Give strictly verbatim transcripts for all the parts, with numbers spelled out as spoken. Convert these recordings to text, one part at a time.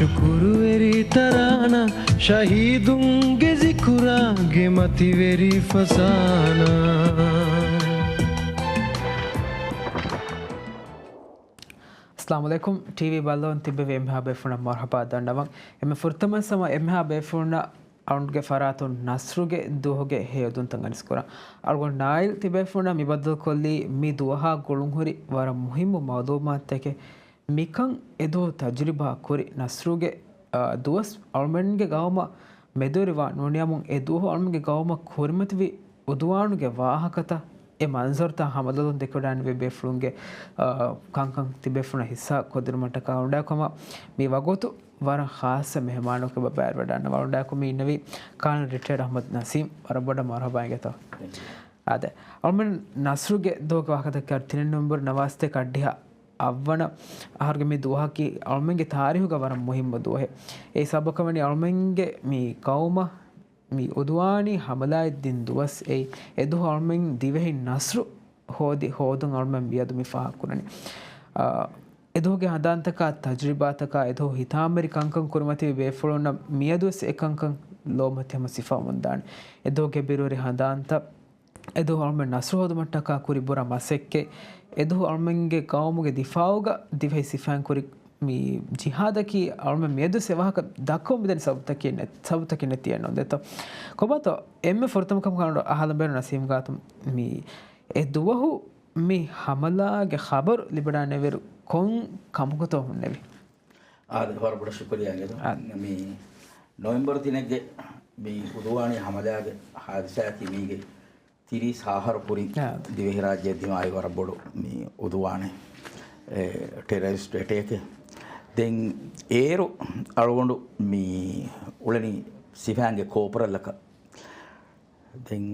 ޝުކުރުވެރި ތަރާނަ، ޝަހީދުންގެ ޒިކުރާގެ މަތިވެރި ފަސާނަ. އައްސަލާމު ޢަލައިކުމް. ޓީވީ ބައްލަވަން ތިއްބެވި އެންމެހާ ބޭފުޅުންނަށް މަރުޙަބާ ދަންނަވަން. އެންމެ ފުރަތަމަ ސަމަ އެންމެހާ ބޭފުޅުންނަށް އަޅުގަނޑުގެ ފަރާތުން ނަސްރުގެ ދުވަހުގެ ހެޔޮ ދުންތައް އަނިސްކުރަން. އަޅުގަނޑު ނާއިލް ތިބޭފުޅުންނާ މި ބައްދަލުކޮށްލީ މި ދުވަހާ ގުޅުންހުރި ވަރަށް މުހިއްމު މައުލޫމާތުތަކެއް. މިކަން އެދުވަހު ތަޖުރިބާ ކުރި ނަސްރުގެ، އާ، ދުވަސް އަޅުމެންގެ ގައުމަށް މެދުވެރިވާ ނޫނިއްޔާމުން އެ ދުވަހު އަޅުމެންގެ ގައުމަށް ކުރިމަތިވި އުދުވާނުގެ ވާހަކަތައް އެ މަންޒަރުތައް ހަމަލޮލުން ދެކެވަޑައިގެންނެވި ބޭފުޅުންގެ، އާ، ކަންކަން ތިބޭފުޅުންނަށް ހިއްސާ ކޮށްދިނުމަށްޓަކާ އަޅުގަނޑާ ކަމަށް މި ވަގުތު ވަރަށް ޚާއްޞަ މެހެމާނަކު ބައިވެރިވެޑަންނަވާ. އަޅުގަނޑާ ކަމަށް މި އިންނެވީ ކާނަލް ރިޓަޔަރޑް އަޙްމަދު ނަސީމް. ވަރަށް ބޮޑަށް މަރުޙަބާ އިނގޭތޯ. އާދެ، އަޅުމެން ނަސްރުގެ ދުވަހުގެ ވާހަކަތަކަށް ތިނެއް ނޮވެމްބަރު ނަވާސްތޭކަ އަށްޑިހަ އަށްވަނަ އަހަރުގެ މި ދުވަހަކީ އަޅުމެންގެ ތާރީހުގަ ވަރަށް މުހިއްމު ދުވަހެއް. އެއީ ސަބަބަކަށް ވަނީ އަޅުމެންގެ މި ގައުމަށް މި އުދުވާނީ ހަމަލާއެއް ދިން ދުވަސް އެއީ. އެދުވަހު އަޅުމެން ދިވެހި ނަސްރު ހޯދި ހޯދުން އަޅުމެން މިއަދު މި ފާހަގަކުރަނީ. އާ، އެދުވަހުގެ ހަނދާންތަކާ، ތަޖުރިބާތަކާ، އެދުވަހު ހިތާމަވެރި ކަންކަން ކުރިމަތިވި ބޭފުޅުންނަށް މިއަދުވެސް އެކަންކަން ލޯމަތި ހަމަ ސިފަވަމުންދާނެ. އެދުވަހުގެ ބިރުވެރި ހަނދާންތައް، އެދުވަހު އަޅުމެން ނަސްރު ހޯދުމަށްޓަކާ ކުރި ބުރަ މަސައްކަތް، އެދުވަހު އަޅުމެންގެ ގައުމުގެ ދިފާއުގަ ދިވެހި ސިފައިން ކުރި މި ޖިހާދަކީ އަޅުމެން މިއަދުވެސް އެ ވާހަކަ ދައްކަމުން މިދަނީ ސަބަބުތަކެއް ނެތް، ސަބަބުތަކެއް ނެތިއެއްނު ދެތޯ. ކޮބާތޯ އެންމެ ފުރަތަމަ ކަމަކަށް އަޅުގަނޑު އަހާލަން ބޭނުން ނަސީމް ގާތު މި އެ ދުވަހު މި ހަމަލާގެ ޚަބަރު ލިބިވަޑައިގެންނެވިއިރު ކޮން ކަމަކުތޯ ހުންނެވީ؟ އާދެ، ވަރަށް ބޮޑަށް ޝުކުރިއްޔާ އިނގޭތޯ. އާދެ. މި ނޮވެމްބަރު ތިނެއްގެ މި އުދުވާނީ ހަމަލާގެ ހާދިސާއަކީ މީގެ ތިރީސް އަހަރު ކުރިން އާދެ. ދިވެހިރާއްޖެ ދިމާވި ވަރަށް ބޮޑު މި އުދުވާނެއް، އެ، ޓެރަރިސްޓް އެޓޭކެއް. ދެން އޭރު އަޅުގަނޑު މި އުޅެނީ ސިފައިންގެ ކޯޕަރަލްއަކަށް. ދެން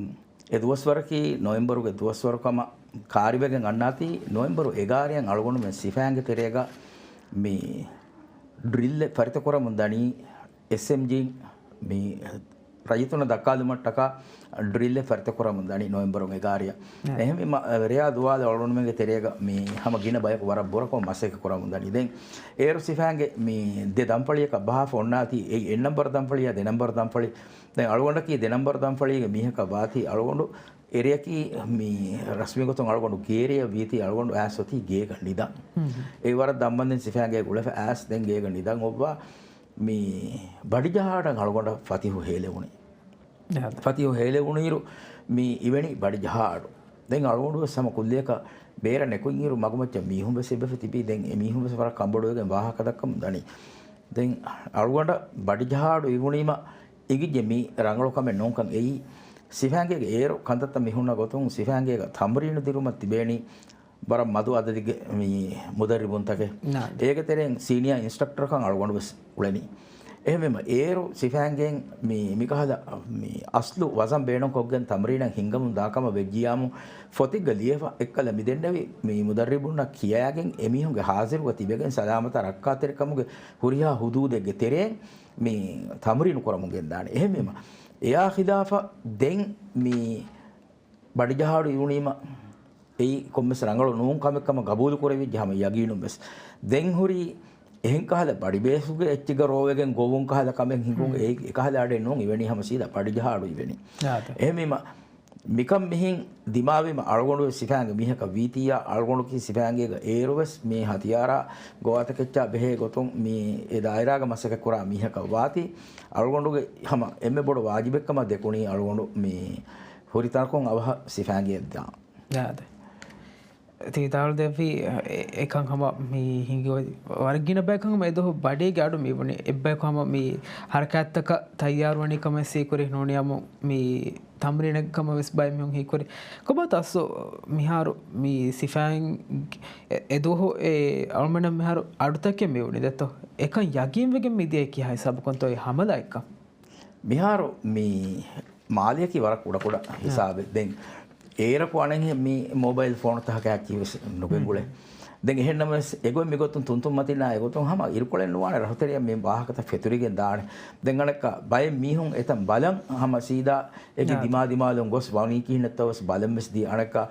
އެ ދުވަސްވަރަކީ ނޮވެމްބަރުގެ ދުވަސްވަރު ކަމަށް ކާރިވެގެން އަންނާތީ، ނޮވެމްބަރު އެގާރައަށް އަޅުގަނޑުމެން ސިފައިންގެ ތެރޭގަ މި ޑްރިލްއެއް ފަރިތަކުރަމުން ދަނީ، އެސްއެމްޖީ މި ރައްޔިތުންނަށް ދައްކާލުމަށްޓަކާ ޑްރިލްއެއް ފަރިތަކުރަމުން ދަނީ ނޮވެމްބަރު އެގާރައަށް. އެހެންވީމަ، ރެޔާ ދުވާލު އަޅުގަނޑުމެންގެ ތެރޭގަ މި ހަމަ ގިނަ ބަޔަކު ވަރަށް ބުރަކޮށް މަސައްކަތް ކުރަމުން ދަނީ. ދެން އޭރު ސިފައިންގެ މި ދެ ދަންފަޅިއަކަށް ބަހާފަ އޮންނާތީ، އެއީ އެއް ނަންބަރު ދަންފަޅިއާ ދެ ނަންބަރު ދަންފަޅި. ދެން އަޅުގަނޑަކީ ދެ ނަންބަރު ދަންފަޅީގެ މީހަކަށް ވާތީ، އަޅުގަނޑު އެރެއަކީ މި ރަސްމީ ގޮތުން އަޅުގަނޑު ގޭރެއަށް ވީތީ، އަޅުގަނޑު އައިސް އޮތީ ގޭގަ ނިދަން. އެ ވަރަށް ދަންމަންދެން ސިފައިން ގޭގަ އުޅެފަ އައިސް ދެން ގޭގަ ނިދަން އޮއްވާ މި ބަޑިޖަހާއަޑަށް އަޅުގަނޑަށް ފަތިހު ހޭލެވުނީ. ފަތިހު ހޭލެވުނުއިރު މި އިވެނީ ބަޑިޖަހާއަޑު. ދެން އަޅުގަނޑުވެސް ހަމަ ކުއްލިއަކަށް ބޭރަށް ނެކުންއިރު މަގުމައްޗަށް މީހުންވެސް އެބަފަ ތިބީ. ދެން އެ މީހުންވެސް ވަރަށް ކަންބޮޑުވެގެން ވާހަކަ ދައްކަމުން ދަނީ. ދެން އަޅުގަނޑަށް ބަޑިޖަހާއަޑު އިވުނީމަ އިނގިއްޖެ މީ ރަނގަޅު ކަމެއް ނޫންކަން. އެއީ ސިފައިންގޭގެ އޭރު ކަންތައްތައް މި ހުންނަ ގޮތުން ސިފައިންގޭގަ ތަމްރީނު ދިރުމަށް ތިބޭނީ ވަރަށް މަދު އަދަދެއްގެ މި މުދައްރިބުންތަކެއް. އޭގެ ތެރެއިން ސީނިއާ އިންސްޓްރަކްޓަރކަން އަޅުގަނޑުވެސް އުޅެނީ. އެހެންވީމަ އޭރު ސިފައިންގެން މި، މިކަހަލަ މި އަސްލު ވަޒަން ބޭނުންކޮށްގެން ތަމްރީނަށް ހިންގަމުން ދާކަމަށް ވެއްޖިޔާމު ފޮތެއްގަ ލިޔެފަ އެއްކަލަ މިދެންނެވި މި މުދައްރިބުންނަށް ކިޔައިގެން އެމީހުންގެ ހާޒިރުގަ ތިބެގެން ސަލާމަތާ ރައްކާތެރިކަމުގެ ހުރިހާ ހުދޫދެއްގެ ތެރެއިން މި ތަމްރީނު ކުރަމުން ގެންދާނެ. އެހެންވީމަ އެއާ ޚިލާފަށް ދެން މި ބަޑިޖަހާއަޑު އިވުނީމަ އެއީ ކޮންމެސް ރަނގަޅު ނޫން ކަމެއް ކަމަށް ގަބޫލު ކުރެވިއްޖެ ހަމަ ޔަގީނުން ވެސް. ދެން ހުރީ އެހެން ކަހަލަ ބަޑިބޭސްގެ އެއްޗެއްގަ ރޯވެގެން ގޮވުން ކަހަލަ ކަމެއް ހިނގުން އެ، އެކަހަލަ އަޑެއް ނޫން އިވެނީ ހަމަ ސީދާ ބަޑިޖަހާއަޑު އިވެނީ. އެހެންވީމަ މިކަން މިހެން ދިމާވީމަ އަޅުގަނޑުވެސް ސިފައިންގެ މީހަކަށް ވީތިއްޔާ، އަޅުގަނޑު ކީ ސިފައިންގޭގަ އޭރުވެސް މި ހަތިޔާރާ ގޮވާތަކެއްޗާ ބެހޭ ގޮތުން މި އެ ދާއިރާގަ މަސައްކަތް ކުރާ މީހަކަށް ވާތީ، އަޅުގަނޑުގެ ހަމަ އެންމެ ބޮޑު ވާޖިބެއްކަމަށް ދެކުނީ އަޅުގަނޑު މި ހުރި ތަނަކުން އަވަހަށް ސިފައިންގެއަށް ދާން. އާދެ. ތި ވިދާޅުދެއްވި އެ، އެކަން ހަމަ މި ހިނގި ވަރަށް ގިނަ ބަޔަކަށް ހަމަ އެދުވަހު ބަޑީގެ އަޑު މިވުނީ. އެއްބަޔަކު ހަމަ މި ހަރަކާތްތަކަށް ތައްޔާރުވަނީ ކަމަށް ސީކުރި ނޫނިއްޔާމު މި ތަމްރީނެއް ކަމަށް ވެސް ބައެއް މީހުން ހީކުރި. ކޮބާތޯ އަސްލު މިހާރު މި ސިފައިން އެ، އެދުވަހު އެ އަޅުމެންނަށް މިހާރު އަޑުތަކެއް މިވުނީ ދެތޯ؟ އެކަން ޔަގީންވެގެން މިދިޔައީ ކިހާ ހިސާބަކުންތޯ އެ ހަމަލާއެއްކަން؟ މިހާރު މި މާލެއަކީ ވަރަށް ކުޑަކުޑަ ހިސާބެއް. ދެން އޭރަކު އަނެއްހެން މި މޯބައިލް ފޯނުތަކަކާއެކީވެސް ނުގެންގުޅޭ. ދެން އެހެންނަމަވެސް އެގޮތް މިގޮތުން ތުންތުން މަތިންނާ އެގޮތުން ހަމަ އިރުކޮޅެއް ނުވާނެ ރަހުތެރެއަށް މި ވާހަކަތައް ފެތުރިގެން ދާނެ. ދެން އަނެއްކާ ބައެއް މީހުން އެތަން ބަލަން ހަމަ ސީދާ އެކި ދިމާ ދިމާލުން ގޮސް ވަނީ ކިހިނެއްތޯ ވެސް ބަލަން ވެސް ދީ. އަނެއްކާ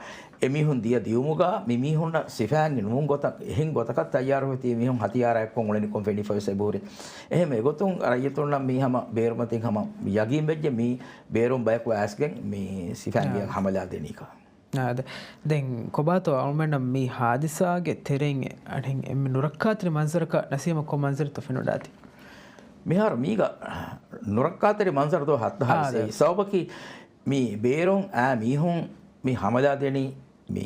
އެމީހުން ދިޔަ ދިޔުމުގަ މި މީހުންނަށް ސިފައިން ނޫން ގޮތަށް އެހެން ގޮތަކަށް ތައްޔާރުވެތީ މީހުން ހަތިޔާރާ އެއްކޮށް އުޅެނިކޮން ފެނިފަވެސް އެބަހުރި. އެހެން އެގޮތުން ރައްޔިތުންނަށް މީ ހަމަ ބޭރުމަތިން ހަމަ ޔަގީން ވެއްޖެ މީ ބޭރުން ބަޔަކު އައިސްގެން މީ ސިފައިން ގެއަށް ހަމަލާ ދެނީކަ. އާދެ. ދެން ކޮބާތޯ އަޅުމެންނަށް މި ހާދިސާގެ ތެރެއިން އެ-، އަނެއް އެންމެ ނުރައްކާތެރި މަންޒަރަކަށް ނަސީމަށް ކޮން މަންޒަރެއްތޯ ފެނުން ދާތީ؟ މިހާރު މީގަ ނުރައްކާތެރި މަންޒަރު ދޯ ހައްތަހާވެސް އާދެ. އެއީ. ސަބަބަކީ މި ބޭރުން އާ މީހުން މި ހަމަލާ ދެނީ މި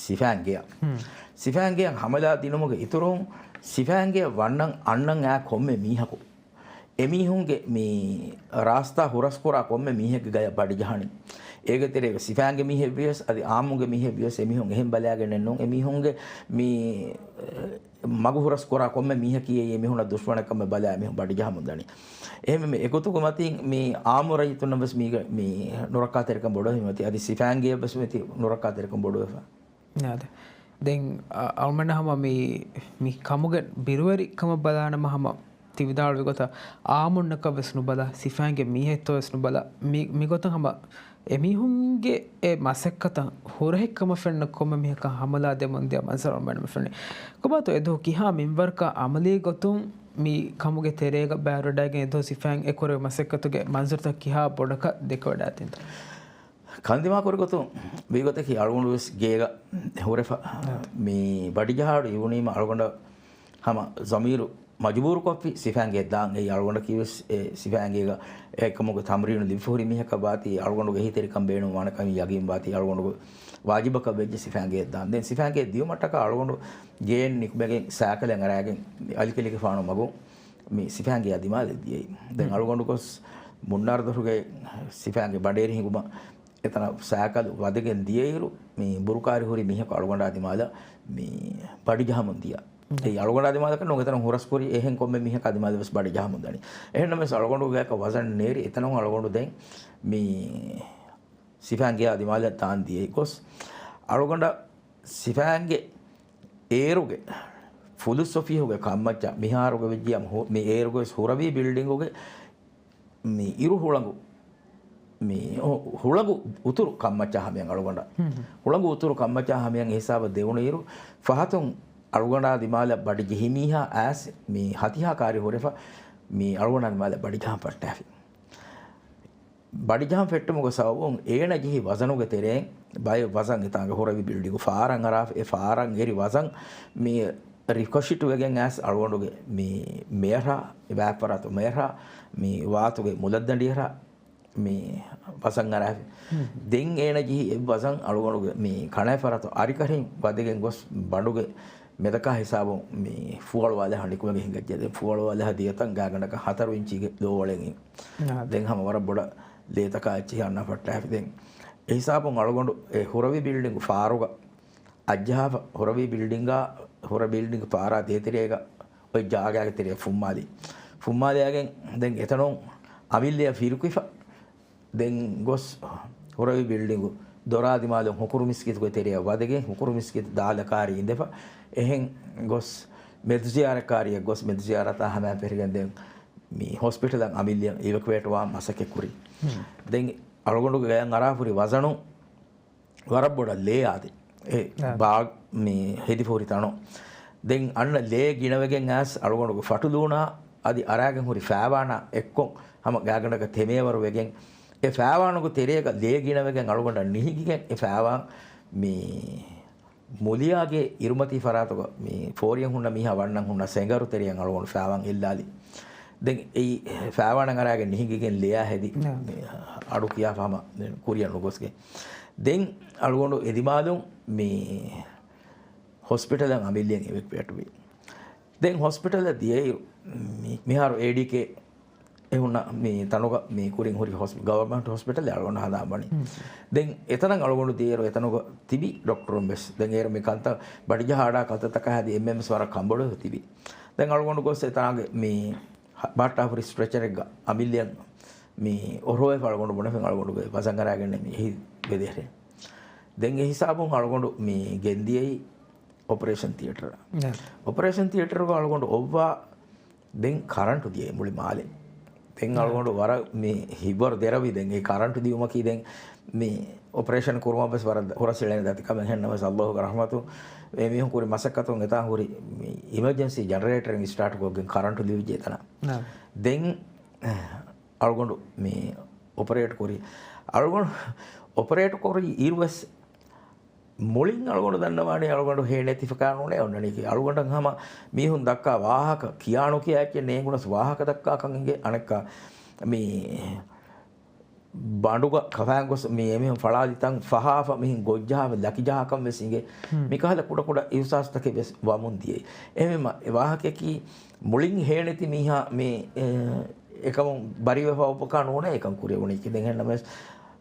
ސިފައިން ގެއަށް. ހުން. ސިފައިން ގެއަށް ހަމަލާ ދިނުމުގެ އިތުރުން ސިފައިން ގެއަށް ވަންނަން އަންނަން އާ ކޮންމެ މީހަކު އެމީހުންގެ މި ރާސްތާ ހުރަސްކުރާ ކޮންމެ މީހެއްގެ ގަޔަށް ބަޑިޖަހަނީ. އޭގެ ތެރޭގަ ސިފައިންގެ މީހެއް ވިޔަސް، އަދި އާއްމުގެ މީހެއް ވިޔަސް، އެމީހުން އެހެން ބަލާގެނެއް ނޫން. އެމީހުންގެ މި، އެ، މަގު ހުރަސްކުރާ ކޮންމެ މީހަކީ އެމީހުންނަށް ދުޝްމަނެއް ކަމަށް ބަލާ އެމީހުން ބަޑިޖަހަމުން ދަނީ. އެހެންވެ، އެގޮތުގެ މަތީން މި އާއްމު ރައްޔިތުންނަށް ވެސް މީގެ މި ނުރައްކާތެރިކަން ބޮޑުވެފަ މަތީ، އަދި ސިފައިންގެއަށް ވެސް މަތީ ނުރައްކާތެރިކަން ބޮޑުވެފަ. އާދެ. ދެން، އަ، އަޅުމެންނަށް ހަމަ މި، މި ކަމުގެ ބިރުވެރި ކަމަށް ބަލާނަމަ ހަމަ ތި ވިދާޅުވި ގޮތަށް އާއްމުންނަކަށް ވެސް ނުބަލާ، ސިފައިންގެ މީހެއްތޯ ވެސް ނުބަލާ، މި، މިގޮތަށް ހަމަ އެމީހުންގެ އެ މަސައްކަތަށް ހުރަހެއް ކަމަށް ފެންނަ ކޮންމެ މީހަކަށް ހަމަލާ ދެމުން ދިޔަ މަންޒަރު އަޅުމެންނަށް ފެނޭ. ކޮބާތޯ އެދުވަހު ކިހާ މިންވަރަކަށް އަމަލީ ގޮތުން މި ކަމުގެ ތެރޭގަ ބައިވެރިވެވަޑައިގެން އެދުވަހު ސިފައިން އެ ކުރެވި މަސައްކަތުގެ މަންޒަރުތައް ކިހާ ބޮޑަކަށް ދެކެވަޑައިގަތީތޯ؟ ކަންދިމާކުރި ގޮތުން ވީގޮތަކީ އަޅުގަނޑު ވެސް ގޭގަ ހުރެފަ. އާ. މި ބަޑިޖަހާއިރު އިވުނީމަ އަޅުގަނޑަށް ހަމަ ޒަމީރު މަޖުބޫރުކޮށްފި ސިފައިންގެއަށް ދާން. އެއީ އަޅުގަނޑަކީ ވެސް އެ ސިފައިންގޭގަ އެކަމުގެ ތަމްރީނު ލިބިފަ ހުރި މީހަކަށް ވާތީ އަޅުގަނޑުގެ އެހީތެރިކަން ބޭނުން ވާނެ ކަމަށް ޔަގީން ވާތީ އަޅުގަނޑުގެ ވާޖިބަކަށް ވެއްޖެ ސިފައިންގެއަށް ދާން. ދެން ސިފައިންގެ ދިޔުމަށްޓަކާ އަޅުގަނޑު ގޭން ނިކުމެގެން ސައިކަލެއް އަރާގެން އަލިކެލިގެފާނު މަގުން މި ސިފައިންގެއާ ދިމާލަށް ދިޔައީ. ދެން ހުން. އަޅުގަނޑު ގޮސް މުންނާރުދޮށުގެ ސިފައިންގެ ބަނޑޭރި ހިނގުމަށް އެތަނަށް ސައިކަލު ވަދެގެން ދިޔައިރު، މި ބުރުކާރި ހުރި މީހަކު އަޅުގަނޑާ ދިމާލަށް މި ބަޑިޖަހަމުން ދިޔަ. ހުން. އެއީ އަޅުގަނޑާ ދިމާލަކަށް ނޫން، އެތަނަށް ހުރަސްކުރި އެހެން ކޮންމެ މީހަކާ ދިމާލަށް ވެސް ބަޑިޖަހަމުން ދަނީ. އެހެންނަމަވެސް އަޅުގަނޑުގެ ގަޔަކަށް ވަޒަން ނޭރި އެތަނުން އަޅުގަނޑު ދެން މި ސިފައިންގެއާ ދިމާލަށް ދާން ދިޔައީ. ގޮސް އަޅުގަނޑަށް ސިފައިންގެ އޭރުގެ ފުލުސޮފީހުގެ ކަންމައްޗަށް މިހާރުގެ ވެއްޖިއްޔާ މި އޭރުގެ ވެސް ހުރަވީ ބިލްޑިންގުގެ މި އިރު ހުޅަނގު، މި ހު-، ހުޅަނގު އުތުރު ކަންމައްޗާ ހަމަޔަށް އަޅުގަނޑަށް، ހުން. ހުޅަނގު އުތުރު ކަންމައްޗާ ހަމަޔަށް އެ ހިސާބަށް ދެވުނު އިރު، ފަހަތުން އަޅުގަނޑާ ދިމާލަށް ބަޑި ޖެހި މީހާ އައިސް މި ހަތިހާ ކާރި ހުރެފަ މި އަޅުގަނޑާ ދިމާލަށް ބަޑި ޖަހަން ފައްޓާފި. ބަޑިޖަހަން ފެއްޓުމުގެ ސަބަބުން އޭނަ ޖެހި ވަޒަނުގެ ތެރެއިން ބައެއް ވަޒަން އެތާނގެ ހުރަވި ބިލްޑިންގު ފާރަށް އަރާފަ، އެ ފާރަށް އެރި ވަޒަން މި ރިކޮޝިޓް ވެގެން އައިސް އަޅުގަނޑުގެ މި މޭރާ، އެ ބާތްފަރާތު މޭރާ، މި ވާތުގެ މުލައްދަނޑިއަރާ މި ވަޒަން އަރާފި. ހުން. ދެން އޭނަ ޖެހި އެއް ވަޒަން އަޅުގަނޑުގެ މި ކަނާތްފަރާތު އަރިކަށިން ވަދެގެން ގޮސް ބަނޑުގެ މެދަކާ ހިސާބުން މި ފުވަޅު އަލަހަ ނިކުމެގެން ހިނގައްޖެ. ދެން ފުވަޅު އަލަހަ ދިޔަތަން ގާގަނޑަކަށް ހަތަރު އިންޗީގެ ލޯވަޅެއް އިން. އާ. ދެން ހަމަ ވަރަށް ބޮޑަށް ލޭތަކާ އެއްޗިހި އަންނާ ފައްޓާފި. ދެން އެ ހިސާބުން އަޅުގަނޑު އެ ހުރަވީ ބިލްޑިންގު ފާރުގަ އައްޖަހާފަ، ހުރަވީ ބިލްޑިންގާ، ހުރަ ބިލްޑިންގް ފާރާ ދޭތެރޭގަ އޮތް ޖާގާގެ ތެރެއަށް ފުއްމާލި. ފުއްމާލިއާގެން ދެން އެތަނުން އަމިއްލަޔަށް ފިރުކިފަ. ދެން ގޮސް ހުރަވީ ބިލްޑިންގު ދޮރާ ދިމާލުން ހުކުރު މިސްކިތުގެ ތެރެއަށް ވަދެގެން، ހުކުރު މިސްކިތު ދާލަކާރި އިނދެފަ. އެހެން ގޮސް މެދުޒިޔާރަތްކާރިއަށް ގޮސް މެދުޒިޔާރަތާ ހަމަޔަށް ފެށިގެން ދެން މި ހޮސްޕިޓަލަށް އަމިއްލަޔަށް އިވެކުއޭޓްވާން މަސައްކަތް ކުރި. ހުން. ދެން އަޅުގަނޑުގެ ގަޔަށް އަރާފުރި ވަޒަނު ވަރަށް ބޮޑަށް ލޭ އާދެ. އެ އާ. ބާ މި ހެދިފަ ހުރި ތަނު. ދެން އަންނަ ލޭ ގިނަވެގެން އައިސް އަޅުގަނޑުގެ ފަޓުލޫނާ އަދި އަރާގެން ހުރި ފާވާނާ އެއްކޮށް ހަމަ ގާގަނޑަކަށް ތެމޭވަރު ވެގެން، އެ ފާވާނުގެ ތެރޭގަ ލޭ ގިނަވެގެން އަޅުގަނޑަށް ނިހިގިގެން އެ ފާވާން މި މުލިޔާގެ އިރުމަތީ ފަރާތުގަ މި ފޯރިއަށް ހުންނަ މީހާ ވަންނަން ހުންނަ ސެނގަރު ތެރެއަށް އަޅުގަނޑު ފާވާން އެއްލާލި. ދެން އެއީ ފާވާނަށް އަރާގެން ނިހިގިގެން ލެޔާ ހެދި ނާ. މި އަޑު ކިޔާފަ ހަމަ ކުރިއަށް ނުގޮސްގެން. ދެން އަޅުގަނޑު އެދިމާލުން މި ހޮސްޕިޓަލަށް އަމިއްލައަށް އިވެކުއޭޓްވި. ދެން ހޮސްޕިޓަލަށް ދިޔައިރު މި-، މިހާރު އޭޑީކޭ އެ ހުންނަ މި ތަނުގަ މި ކުރިން ހުރި ހޮސް-، ގަވަރމަންޓް ހޮސްޕިޓަލެއް އަޅުގަނޑު ހަނދާން ވަނީ. ހުން. ދެން އެތަނަށް އަޅުގަނޑު ދިޔައިރު އެތަނުގަ ތިބި ޑޮކްޓަރުން ވެސް. ދެން އޭރު މި ކަންތައް ބަޑިޖަހާ އަޑާ ކަންތައްތަކާ ހަދި އެންމެން ވެސް ވަރަށް ކަންބޮޑުވެ ތިބި. ދެން އަޅުގަނޑު ގޮސް އެތާނގެ މި ހަ-، ބަހައްޓާފުރި ސްޓްރެޗަރެއްގަ އަމިއްލައަށް މި އޮރޮވެފަ އަޅުގަނޑު ބުނެފިން އަޅުގަނޑުގެ ވަޒަން އަރާގެން މި ހި ބެދޭށޭ. ދެން އެ ހިސާބުން އަޅުގަނޑު މި ގެންދިޔައީ އޮޕަރޭޝަން ތިއޭޓަރ. އޮޕަރޭޝަން ތިއޭޓަރުގަ އަޅުގަނޑު އޮއްވާ ދެން ކަރަންޓު ދިޔައީ މުޅި މާލެ. ދެން އަޅުގަނޑު ވަރަށް މި ހިތްވަރު ދެރަވި. ދެން އެ ކަރަންޓު ދިޔުމަކީ ދެން މި އޮޕަރޭޝަން ކުރުމަށް ވެސް ވަރަށް ހުރަސް އެޅޭނެ ދަތިކަމެއް. ހެންނަމަވެސް އައްލާހުގެ ރަޙްމަތުން އެ މީހުން ކުރި މަސައްކަތުން އެތާ ހުރި މި އިމަޖެންސީ ޖަނަރޭޓަރެއް ސްޓާޓް ކޮށްގެން ކަރަންޓު ލިބިއްޖެ އެތަނަށް. ދެން އަޅުގަނޑު މި އޮޕަރޭޓް ކުރި. އަޅުގަނޑު އޮޕަރޭޓް ކުރި އިރުވެސް މުޅިން އަޅުގަނޑު ދަންނަވާނީ އަޅުގަނޑު ހޭނެތިފަކާ ނޫނޭ އޮންނަނީކީ. އަޅުގަނޑަށް ހަމަ މީހުން ދައްކާ ވާހަކަ ކިޔާނުކިޔާ އެއްޗެއް ނޭނގުނަސް ވާހަކަ ދައްކާކަން އިނގޭ. އަނެއްކާ މި ބަނޑުގަ ކަފާން ގޮސް މި އެމީހުން ފަޅާލި ތަން ފަހާފަ މިހިން ގޮއްޖަހާފަ ލަކިޖަހާކަން ވެސް އިނގޭ. މިކަހަލަ ކުޑަކުޑަ އިހުސާސްތަކެއް ވެސް ވަމުން ދިޔައީ. އެހެންވީމަ އެ ވާހަކަޔަކީ މުޅިން ހޭނެތި މީހާ މި އެ، އެކަމުން ބަރީވެފަ އޮއްވަކާ ނޫނޭ އެކަން ކުރެވުނީކީ. ދެން ހެންނަމަވެސް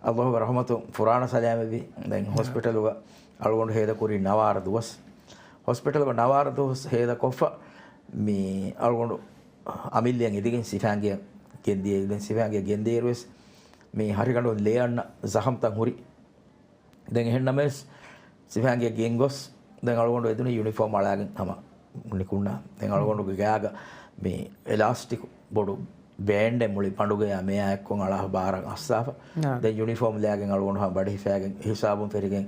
އައްލާހުގެ ރަޙްމަތުން ފުރާނަ ސަލާމަތްވި. ދެން ހޮސްޕިޓަލުގަ އަޅުގަނޑު ހޭދަކުރީ ނަވާރަ ދުވަސް. ހޮސްޕިޓަލުގަ ނަވާރަ ދުވަސް ހޭދަކޮށްފަ މި އަޅުގަނޑު އަމިއްލައަށް އެދިގެން ސިފައިންގެ ގެންދިޔަ. ދެން ސިފައިންގެ ގެންދިޔައިރުވެސް މި ހަށިގަނޑު ލޭ އަންނަ ޒަހަމްތައް ހުރި. ދެން އެހެންނަމަވެސް ސިފައިންގެ ގެންގޮސް ދެން އަޅުގަނޑު އެދުނީ ޔުނިފޯމް އަޅާގެން ހަމަ ނިކުންނާ. ދެން އަޅުގަނޑުގެ ގާގަ މި އެލާސްޓިކް ބޮޑު ބޭންޑެއް މުޅި ބަނޑުގެ މެޔާ އެއްކޮށް އަޅާ ބާރަށް އައްސާފަ. ދެން ޔުނިފޯމް ލާގެން އަޅުގަނޑު ހަމަ ބަޑި ހިފާގެން ހިސާބުން ފެށިގެން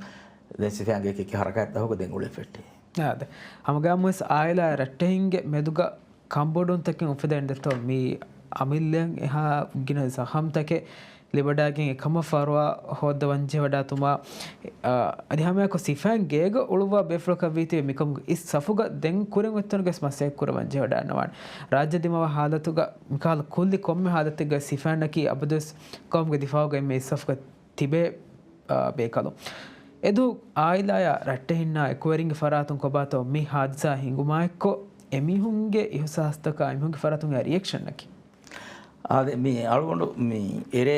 ދެން ސިފައިންގެ އެކި ހަރަކާތްތަކުގަ ދެން އުޅެން ފެއްޓީ. އާދެ. ހަމަގައިމުވެސް އާއިލާ ރައްޓެހިންގެ މެދުގަ ކަންބޮޑުވުންތަކެއް އުފެދެން ދެއްތޯ؟ މި އަމިއްލައަށް އެހާ ގިނަ ޒަހަމްތަކެއް ލިބަޑާގެން އެކަމަށް ފަރުވާ ހޯއްދަވަން ޖެހިވަޑާތުމާ، އަ، އަދި ހަމައެކު ސިފައިން ގޭގަ އުޅުއްވާ ބޭފުޅަކަށްވީތީ މިކަމުގެ އިސް ސަފުގަ ދެން ކުރިން އޮތްތަނުގަސް މަސައްކަތް ކުރަވަން ޖެހިވަޑާންނަވާނެ. ރާއްޖެ ދިމާވާ ހާލަތުގަ މިކަހަލަ ކުއްލި ކޮންމެ ހާލަތެއްގަ ސިފައިންނަކީ އަބަދުވެސް ޤައުމުގެ ދިފާޢުގަ އެންމެ އިސް ސަފުގަ ތިބޭ، އާ، ބޭކަލުން. އެދު އާއިލާޔާ ރައްޓެހިންނާ އެކުވެރިންގެ ފަރާތުން ކޮބާތޯ މި ހާދިސާ ހިނގުމާއެއްކޮށް އެމީހުންގެ އިހުސާސްތަކާ އެމީހުންގެ ފަރާތުން އެ ރިއެކްޝަންއަކީ؟ އާދެ، މި އަޅުގަނޑު މި އެރޭ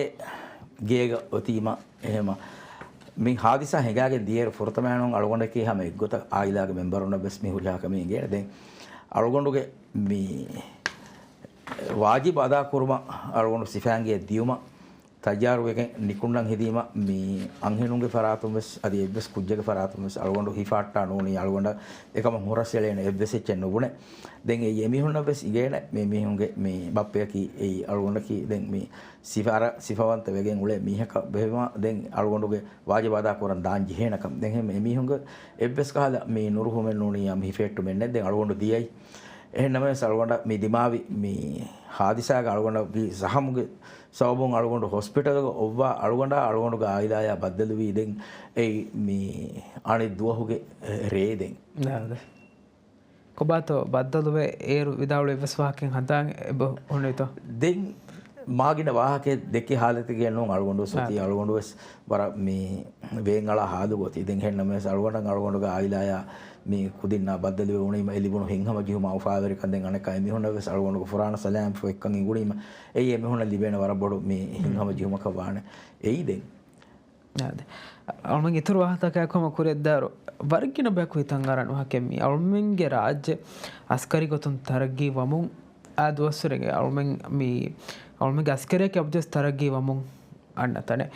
ގޭގަ އޮތީމަ އެހެމަ މި ހާދިސާ ހިނގާގެން ދިޔައިރު ފުރަތަމައިނުން އަޅުގަނޑަކީ ހަމަ އެއްގޮތަށް އާއިލާގެ މެމްބަރުންނަށް ވެސް މި ހުރިހާ ކަމެއް އިނގޭނެ. ދެން އަޅުގަނޑުގެ މި ވާޖިބު އަދާ ކުރުމަށް އަޅުގަނޑު ސިފައިންގެ ދިޔުމަށް ތައްޔާރުވެގެން ނިކުންނަން ހެދީމަ، މި އަންހެނުންގެ ފަރާތުން ވެސް އަދި އެއްވެސް ކުއްޖެއްގެ ފަރާތުން ވެސް އަޅުގަނޑު ހިފާއްޓާ ނޫނީ އަޅުގަނޑަށް އެކަމަށް ހުރަސް އެޅޭނެ އެއްވެސް އެއްޗެއް ނުބުނެ. ދެން އެއީ އެމީހުންނަށް ވެސް އިނގޭނެ، މި މީހުންގެ މި ބައްޕަޔަކީ އެއީ އަޅުގަނޑަކީ ދެން މި ސިފަރަ، ސިފަވަންތަ ވެގެން އުޅޭ މީހަކަށް ބެހުމާ ދެން އަޅުގަނޑުގެ ވާޖިބު އަދާ ކުރަން ދާން ޖެހޭނެ ކަމަށް. ދެން އެހެން އެމީހުންގެ އެއްވެސް ކަހަލަ މި ނުރުހުމެއް ނޫނީ އަމި ހިފެއްޓުމެއް ނެތް. ދެން އަޅުގަނޑު ދިޔައީ. އެހެން ނަމަވެސް އަޅުގަނޑަށް މި ދިމާވި މި ހާދިސާގެ އަޅުގަނޑަށް ވި ޒަހަމުގެ ސަބަބުން އަޅުގަނޑު ހޮސްޕިޓަލުގަ އޮއްވާ އަޅުގަނޑާ އަޅުގަނޑުގެ އާއިލާޔާ ބައްދަލުވީ ދެން އެއީ މި އަނެއް ދުވަހުގެ ރޭ ދެން. ކޮބާތޯ ބައްދަލުވެ އޭރު ވިދާޅުވި އެއްވެސް ވާހަކައެއް ހަނދާން އެބަ ހުންނަވީތޯ؟ ދެން މާގިނަ ވާހަކައެއް ދެއްކި ހާލަތެއްގައެއް ނޫން އަޅުގަނޑުވެސް އޮތީ. އަޅުގަނޑުވެސް ވަރަށް މި ވޭން އަޅާ ހާލުގަ އޮތީ. ދެން އެހެން ނަމަވެސް އަޅުގަނޑަށް އަޅުގަނޑުގެ އާއިލާޔާ މި ކުދިންނާ ބައްދަލުވެ އުޅުނީމަ އެ ލިބުނު ހިތްހަމަޖެހުމާ އުފާވެރިކަން ދެން އަނެއްކާ އެމީހުންނަށް ވެސް އަޅުގަނޑުގެ ފުރާނަ ސަލާމްފު އެއްކަން އިނގުނީމަ އެއީ އެމީހުންނަށް ލިބޭނެ ވަރަށް ބޮޑު މި ހިތްހަމަޖެހުމަކަށް ވާނެ. އެއީ ދެން. އާދެ. އަޅުމެން އިތުރު ވާހަކަތަކާއެކު ހަމަ ކުރިއަށްދާއިރު، ވަރަށް ގިނަ ބަޔަކު ހިތަށް އަރާނެ ވާހަކައެއް މީ. އަޅުމެންގެ ރާއްޖެ އަސްކަރީ ގޮތުން ތަރައްގީ ވަމުން އާ ދުވަސްވަރެއްގެ އަޅުމެން މީ، އަޅުމެންގެ އަސްކަރިއްޔާ އަބަދުވެސް ތަރައްގީ ވަމުން އަންނަ ތަނެއް.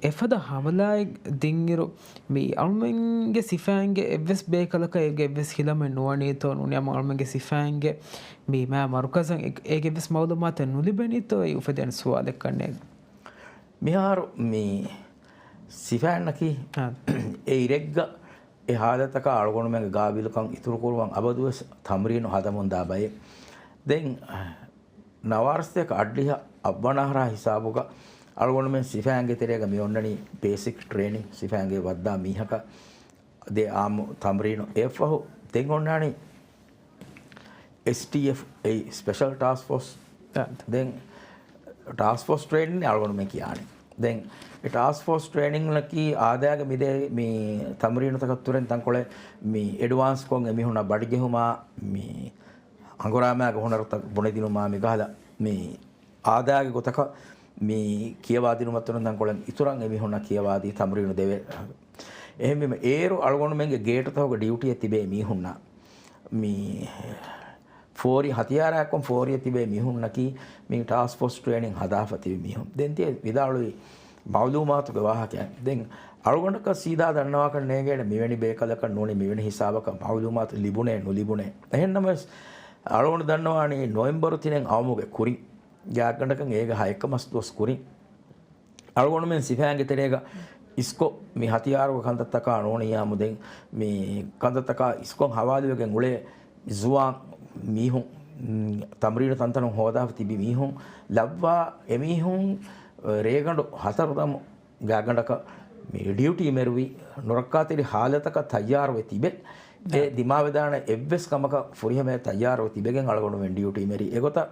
އެފަދަ ހަމަލާއެއް ދިންއިރު، މީ އަޅުމެންގެ ސިފައިންގެ އެއްވެސް ބޭކަލަކަށް އޭގެ އެއްވެސް ހިލަމެއް ނުވަނީތޯ ނޫނީ އަޅުމެންގެ ސިފައިންގެ މީ މާ މަރުކަޒަށް އެ، އޭގެ އެއްވެސް މައުލޫމާތެއް ނުލިބެނީތޯ އެއީ އުފެދޭނެ ސުވާލެއް ކަންނޭނގެ. މިހާރު މި ސިފައިންނަކީ އާ. އެ އިރެއްގަ އެ ހާލަތަކާ އަޅުގަނޑުމެންގެ ގާބިލުކަން އިތުރުކުރުވަން އަބަދުވެސް ތަމްރީނު ހަދަމުންދާ ބައެއް. ދެން ނަވާރަސްތޭކަ އަށްޑިހަ އަށްވަނަ އަހަރާ ހިސާބުގަ އަޅުގަނޑުމެން ސިފައިންގެ ތެރޭގަ މި އޮންނަނީ ބޭސިކް ޓްރޭނިން ސިފައިންގެ ވައްދާ މީހަކަށް ދޭ އާއްމު ތަމްރީނު އެއަށްފަހު ދެން އޮންނާނީ އެސްޓީއެފް އެ ސްޕެޝަލް ޓާސްކް ފޯސް. އާ. ދެން ޓާސްކް ފޯސް ޓްރޭނިން އަޅުގަނޑުމެން ކިޔާނެ. ދެން އެ ޓާސްކް ފޯސް ޓްރޭނިންއަކީ އާދައިގެ މިދޭ މި ތަމްރީނުތަކަށް ތުރެން ތަންކޮޅެއް މި އެޑްވާންސްކޮށް އެމީހުންނަށް ބަޑިޖެހުމާ މި އަނގުރާމައިގެ ހުނަރުތައް ބުނެދިނުމާ މި ކަހަލަ މި އާދައިގެ ގޮތަކަށް މި ކިޔަވާދިނުމަށް ތުރެން ތަންކޮޅެއް އިތުރަށް އެމީހުންނަށް ކިޔަވާދީ ތަމްރީނު ދެވޭ. އެހެންވީމަ އޭރު އަޅުގަނޑުމެންގެ ގޭޓުތަކުގަ ޑިއުޓީއެއް ތިބޭ މީހުންނަށް މި ފޯރި ހަތިޔާރާއެއްކޮށް ފޯރިއެއް ތިބޭ މީހުންނަކީ މި ޓާސްކް ފޯސް ޓްރޭނިން ހަދާފަ ތިބި މީހުން. ދެން ތިޔަ ވިދާޅުވި މައުލޫމާތުގެ ވާހަކައެއް. ދެން އަޅުގަނޑަކަށް ސީދާ ދަންނަވާކަށް ނޭނގޭނެ މިވެނި ބޭކަލަކަށް ނޫނީ މިވެނި ހިސާބަކަށް މައުލޫމާތު ލިބުނޭ ނުލިބުނޭ. އެހެންނަމަވެސް އަޅުގަނޑު ދަންނަވާނީ ނޮވެމްބަރު ތިނެއް އައުމުގެ ކުރިން، ގާތްގަނޑަކަށް އޭގެ ހަ އެއްކަ މަސް ދުވަސް ކުރިން އަޅުގަނޑުމެން ސިފައިންގެ ތެރޭގަ އިސްކޮށް މި ހަތިޔާރުގެ ކަންތައްތަކާ ނޫނިއްޔާމު ދެން މި ކަންތައްތަކާ އިސްކޮށް ހަވާލުވެގެން އުޅޭ ޒުވާން މީހުން، ތަމްރީނު ތަންތަނުން ހޯދާފަ ތިބި މީހުން ލައްވާ އެމީހުން ރޭގަނޑު ހަތަރު ދަމު ގާތްގަނޑަކަށް މި ޑިއުޓީ މެރުވި ނުރައްކާތެރި ހާލަތަކަށް ތައްޔާރުވެ ތިބެ، އެ ދިމާވެދާނެ އެއްވެސް ކަމަކަށް ފުރިހަމަޔަށް ތައްޔާރުވެ ތިބެގެން އަޅުގަނޑުމެން ޑިއުޓީ މެރި. އެގޮތަށް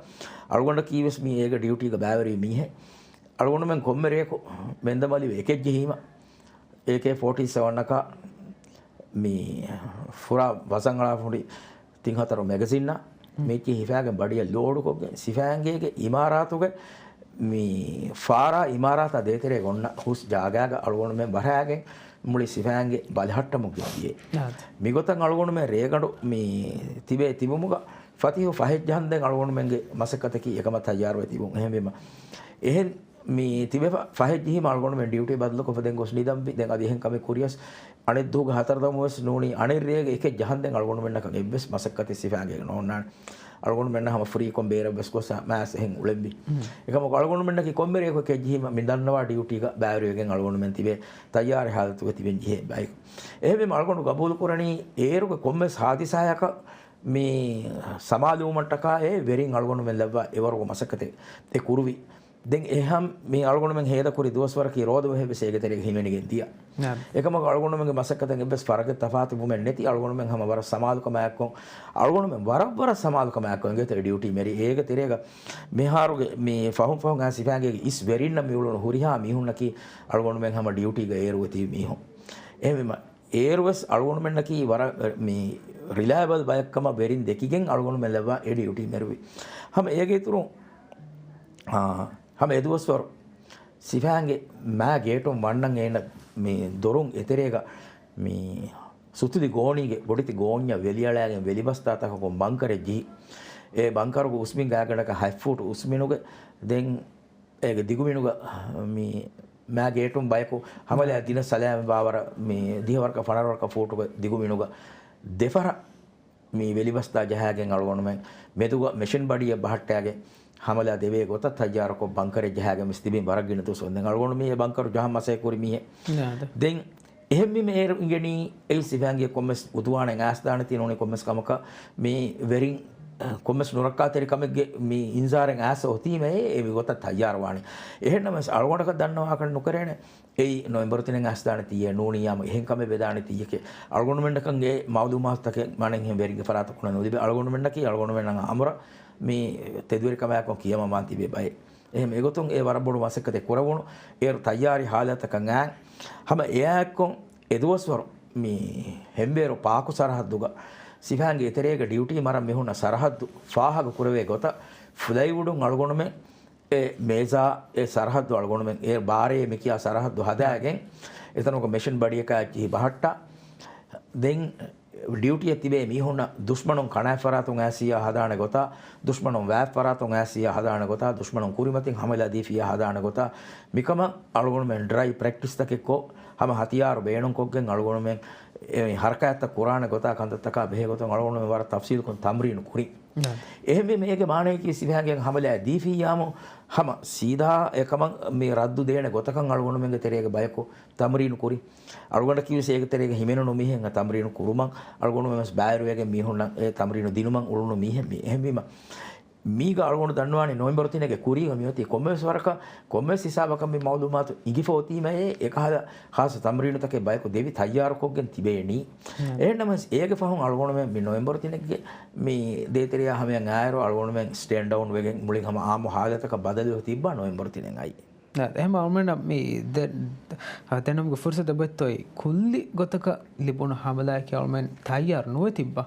އަޅުގަނޑަކީވެސް މި އޭގެ ޑިއުޓީގަ ބައިވެރި މީހެއް. އަޅުގަނޑުމެން ކޮންމެ ރެޔަކު މެންދަމަލިވެ އެކެއްޖެހީމަ، އޭކޭ ފޯޓީ ސެވަނަކާ މި ފުރާ ވަޒަން އަޅާފަ ހުރި ތިން ހަތަރު މެގަޒިންއާ މީތި ހިފާގެން ބަޑިއަށް ލޯޑުކޮށްގެން ސިފައިންގޭގެ އިމާރާތުގެ މި ފާރާ އިމާރާތާ ދޭތެރޭގަ އޮންނަ ހުސް ޖާގާގަ އަޅުގަނޑުމެން ވަރާގެން މުޅި ސިފައިންގެ ބަލަހައްޓަމުގެ ދިޔަ. މިގޮތަށް އަޅުގަނޑުމެން ރޭގަނޑު މި ތިބޭ ތިބުމުގަ ފަތިހު ފަހެއް ޖަހަންދެން އަޅުގަނޑުމެންގެ މަސައްކަތަކީ އެކަމަށް ތައްޔާރުވެ ތިބުން. އެހެންވީމަ، އެހެން މި ތިބެފަ ފަހެއް ޖެހީމަ އަޅުގަނޑުމެން ޑިއުޓީ ބަދަލުކޮށްފަ ދެން ގޮސް ނިދަންވި. ދެން އަދި އެހެން ކަމެއް ކުރިޔަސް އަނެއް ދުވަހުގެ ހަތަރު ދަމުވެސް ނޫނީ އަނެއް ރޭގެ އެކެއް ޖަހަންދެން އަޅުގަނޑުމެންނަކަށް އެއްވެސް މަސައްކަތެއް ސިފައިންގޭގެ ނޯންނާނެ. އަޅުގަނޑުމެންނަށް ހަމަ ފްރީކޮށް ބޭރަށްވެސް ގޮސް މާސް އެހެން އުޅެންވި. އެކަމަކު އަޅުގަނޑުމެންނަކީ ކޮންމެ ރެޔަކު އެކެއް ޖެހީމަ މި ދަންނަވާ ޑިއުޓީގަ ބައިވެރިވެގެން އަޅުގަނޑުމެން ތިބޭ ތައްޔާރު ހާލަތުގަ ތިބެން ޖެހޭ ބަޔަކު. އެހެންވީމަ އަޅުގަނޑު ގަބޫލުކުރަނީ އޭރުގެ ކޮންމެސް ހާދިސާއަކަށް މި ސަމާލުވުމަށްޓަކާއި ވެރިން އަޅުގަނޑުމެން ލައްވާ އެވަރުގެ މަސައްކަތެއް އެ ކުރުވި. ދެން އެހާ މި އަޅުގަނޑުމެން ހޭދަކުރި ދުވަސްވަރަކީ ރޯދަ ބަހެއްވެސް އޭގެ ތެރޭގަ ހިމެނިގެން ދިޔަ. އެކަމަކު އަޅުގަނޑުމެންގެ މަސައްކަތަށް އެއްވެސް ފަރަގެއް ތަފާތުވުމެއް ނެތި. އަޅުގަނޑުމެން ހަމަ ވަރަށް ސަމާލުކަމާއެއްކޮށް، އަޅުގަނޑުމެން ވަރަށް ވަރަށް ސަމާލުކަމާއެއްކޮށް އެނގޭތޯ އެ ޑިއުޓީ މެރި. އޭގެ ތެރޭގަ މިހާރުގެ މި ފަހުން ފަހުން އައިސް ސިފައިންގޭގެ އިސް ވެރިންނަށް މި އުޅުނު ހުރިހާ މީހުންނަކީ އަޅުގަނޑުމެން ހަމަ ޑިއުޓީގަ އޭރުވެ ތިބި މީހުން. އެހެންވީމަ، އޭރުވެސް އަޅުގަނޑުމެންނަކީ ވަރަށް މި ރިލައިބަލް ބަޔަކުކަމަށް ވެރިން ދެކިގެން އަޅުގަނޑުމެން ލައްވާ އެ ޑިއުޓީ މެރުވި. ހަމަ އޭގެ އިތުރުން، އާ، ހަމަ އެދުވަސްވަރު ސިފައިންގެ މާ ގޭޓުން ވަންނަން އޭނަ މި ދޮރުން އެތެރޭގަ މި ސުތުލި ގޯނީގެ ބޮޑެތި ގޯންޏަށް ވެލިއަޅާގެން ވެލިބަސްތާތަކަކުން ބަންކަރެއް ޖެހި. އެ ބަންކަރުގެ އުސްމިން ގާތްގަނޑަކަށް ހަތް ފޫޓު އުސްމިނުގެ ދެން އޭގެ ދިގުމިނުގަ މި މާ ގޭޓުން ބަޔަކު ހަމަލާ ދިނަ ސަލާމަތް ވާވަރަށް މި ދިހަވަރަކަށް ފަނަރަވަރަކަށް ފޫޓުގެ ދިގުމިނުގަ ދެފަރަށް މި ވެލިބަސްތާ ޖަހާގެން އަޅުގަނޑުމެން މެދުގަ މެޝިން ބަޑިއެއް ބަހައްޓާގެން ހަމަލާ ދެވޭ ގޮތަށް ތައްޔާރުކޮށް ބަންކަރެއް ޖަހާގެން ވެސް ތިބިން ވަރަށް ގިނަ ދުވަސް އޮން. ދެން އަޅުގަނޑު މި އެ ބަންކަރު ޖަހަން މަސައްކަތް ކުރި މީހެއް. ދެން އެހެންވީމަ އޭރު އިނގެނީ އެއީ ސިފައިންގެ ކޮންމެސް އުދުވާނެއް އައިސްދާނެތީ ނޫނީ ކޮންމެސް ކަމަކަށް މި ވެރިން، ކޮންމެސް ނުރައްކާތެރި ކަމެއްގެ މި އިންޒާރެއް އައިސް އޮތީމަ އެ މި ގޮތަށް ތައްޔާރުވާނެ. އެހެންނަމަވެސް އަޅުގަނޑަކަށް ދަންނަވާކަށް ނުކެރޭނެ. އެއީ ނޮވެމްބަރު ތިނެއް އައިސްދާނެ ތިއްޔެއް ނޫނިއްޔާމު އެހެން ކަމެއް ވެދާނެ ތިއްޔެކޭ. އަޅުގަނޑުމެންނަކަށް އެ މައުލޫމާތުތަކެއް މާނައިން ވެރިންގެ ފަރާތަކުން ނުލިބޭ. އަޅުގަނޑުމެންނަކީ އަޅުގަނޑުމެންނަށް އަމުރަށް މި ތެދުވެރިކަމާއެކު ކިޔަމަން ވާން ތިބޭ ބައެއް. އެހެން އެގޮތުން އެ ވަރަށް ބޮޑު މަސައްކަތެއް ކުރެވުނު. އޭރު ތައްޔާރީ ހާލަތަކަށް އައި ހަމަ އެއާއެއްކޮށް އެދުވަސްވަރު މި ހެންބޭރު ޕާކު ސަރަހައްދުގަ ސިފައިންގެ އެތެރޭގަ ޑިއުޓީ މަރަށް މިހުންނަ ސަރަހައްދު ފާހަގަ ކުރެވޭ ގޮތަށް ފްލައިވުޑުން އަޅުގަނޑުމެން އެ މޭޒާ އެ ސަރަހައްދު އަޅުގަނޑުމެން އެ ބާރޭ މިކިޔާ ސަރަހައްދު ހަދާގެން އެތަނުގަ މެޝިން ބަޑިއަކާ ޖެހި ބަހައްޓާ. ދެން ޑިއުޓީއަށް ތިބޭ މީހުންނަށް ދުޝްމަނުން ކަނާތް ފަރާތުން އައިސް ހިއްޔާ ހަދާނެ ގޮތާ، ދުޝްމަނުން ވާތް ފަރާތުން އައިސް ހިއްޔާ ހަދާނެ ގޮތާ، ދުޝްމަނުން ކުރިމަތިން ހަމަލާ ދީފިއްޔާ ހަދާނެ ގޮތާ، މިކަމަށް އަޅުގަނޑުމެން ޑްރައި ޕްރެކްޓިސްތަކެއްކޮށް، ހަމަ ހަތިޔާރު ބޭނުންކޮށްގެން އަޅުގަނޑުމެން އެ ހަރަކާތްތައް ކުރާނެ ގޮތާ ކަންތައްތަކާ ބެހޭ ގޮތުން އަޅުގަނޑުމެން ވަރަށް ތަފްސީލުކޮށް ތަމްރީނު ކުރި. އެހެންވީމަ އޭގެ މާނަޔަކީ ސިފައިންގެ ހަމަލާ ދީފިއްޔާމު ހަމަ ސީދާ އެކަމަށް މި ރައްދު ދޭނެ ގޮތަކަށް އަޅުގަނޑުމެންގެ ތެރޭގެ ބަޔަކު ތަމްރީނު ކުރި. އަޅުގަނޑަކީވެސް އޭގެ ތެރޭގަ ހިމެނުނު މީހެއް ތަމްރީނު ކުރުމަށް އަޅުގަނޑުމެން ވެސް ބައިވެރިވެގެން މީހުންނަށް އެ ތަމްރީނު ދިނުމަށް އުޅުނު މީހެއް މި. އެހެންވީމަ މީގަ އަޅުގަނޑު ދަންނަވާނީ ނޮވެމްބަރު ތިނެއްގެ ކުރީގަ މިއޮތީ ކޮންމެވެސް ވަރަކަށް، ކޮންމެވެސް ހިސާބަކަށް މި މައުލޫމާތު އިނގިފަ އޮތީމައޭ، އެކަހަލަ ޚާއްޞަ ތަމްރީނުތަކެއް ބަޔަކު ދެވި ތައްޔާރުކޮށްގެން ތިބޭނީ. އެހެންނަމަވެސް އޭގެ ފަހުން އަޅުގަނޑުމެން މި ނޮވެމްބަރު ތިނެއްގެ މި ދޭތެރެޔާ ހަމަޔަށް އާއިރު އަޅުގަނޑުމެން ސްޓޭންޑް ޑައުން ވެގެން މުޅިން ހަމަ އާއްމު ހާލަތަކަށް ބަދަލުވެ ތިއްބާ ނޮވެމްބަރު ތިނެއް އައީ. އެހެން އަޅުމެންނަށް މި ދެ-، ދެނަމުގެ ފުރުސަތު އެބައޮތްތޯއި ކުއްލި ގޮތަކަށް ލިބުނު ހަމަލާއަކީ އަޅުމެން ތައްޔާރު ނުވެ ތިއްބާ.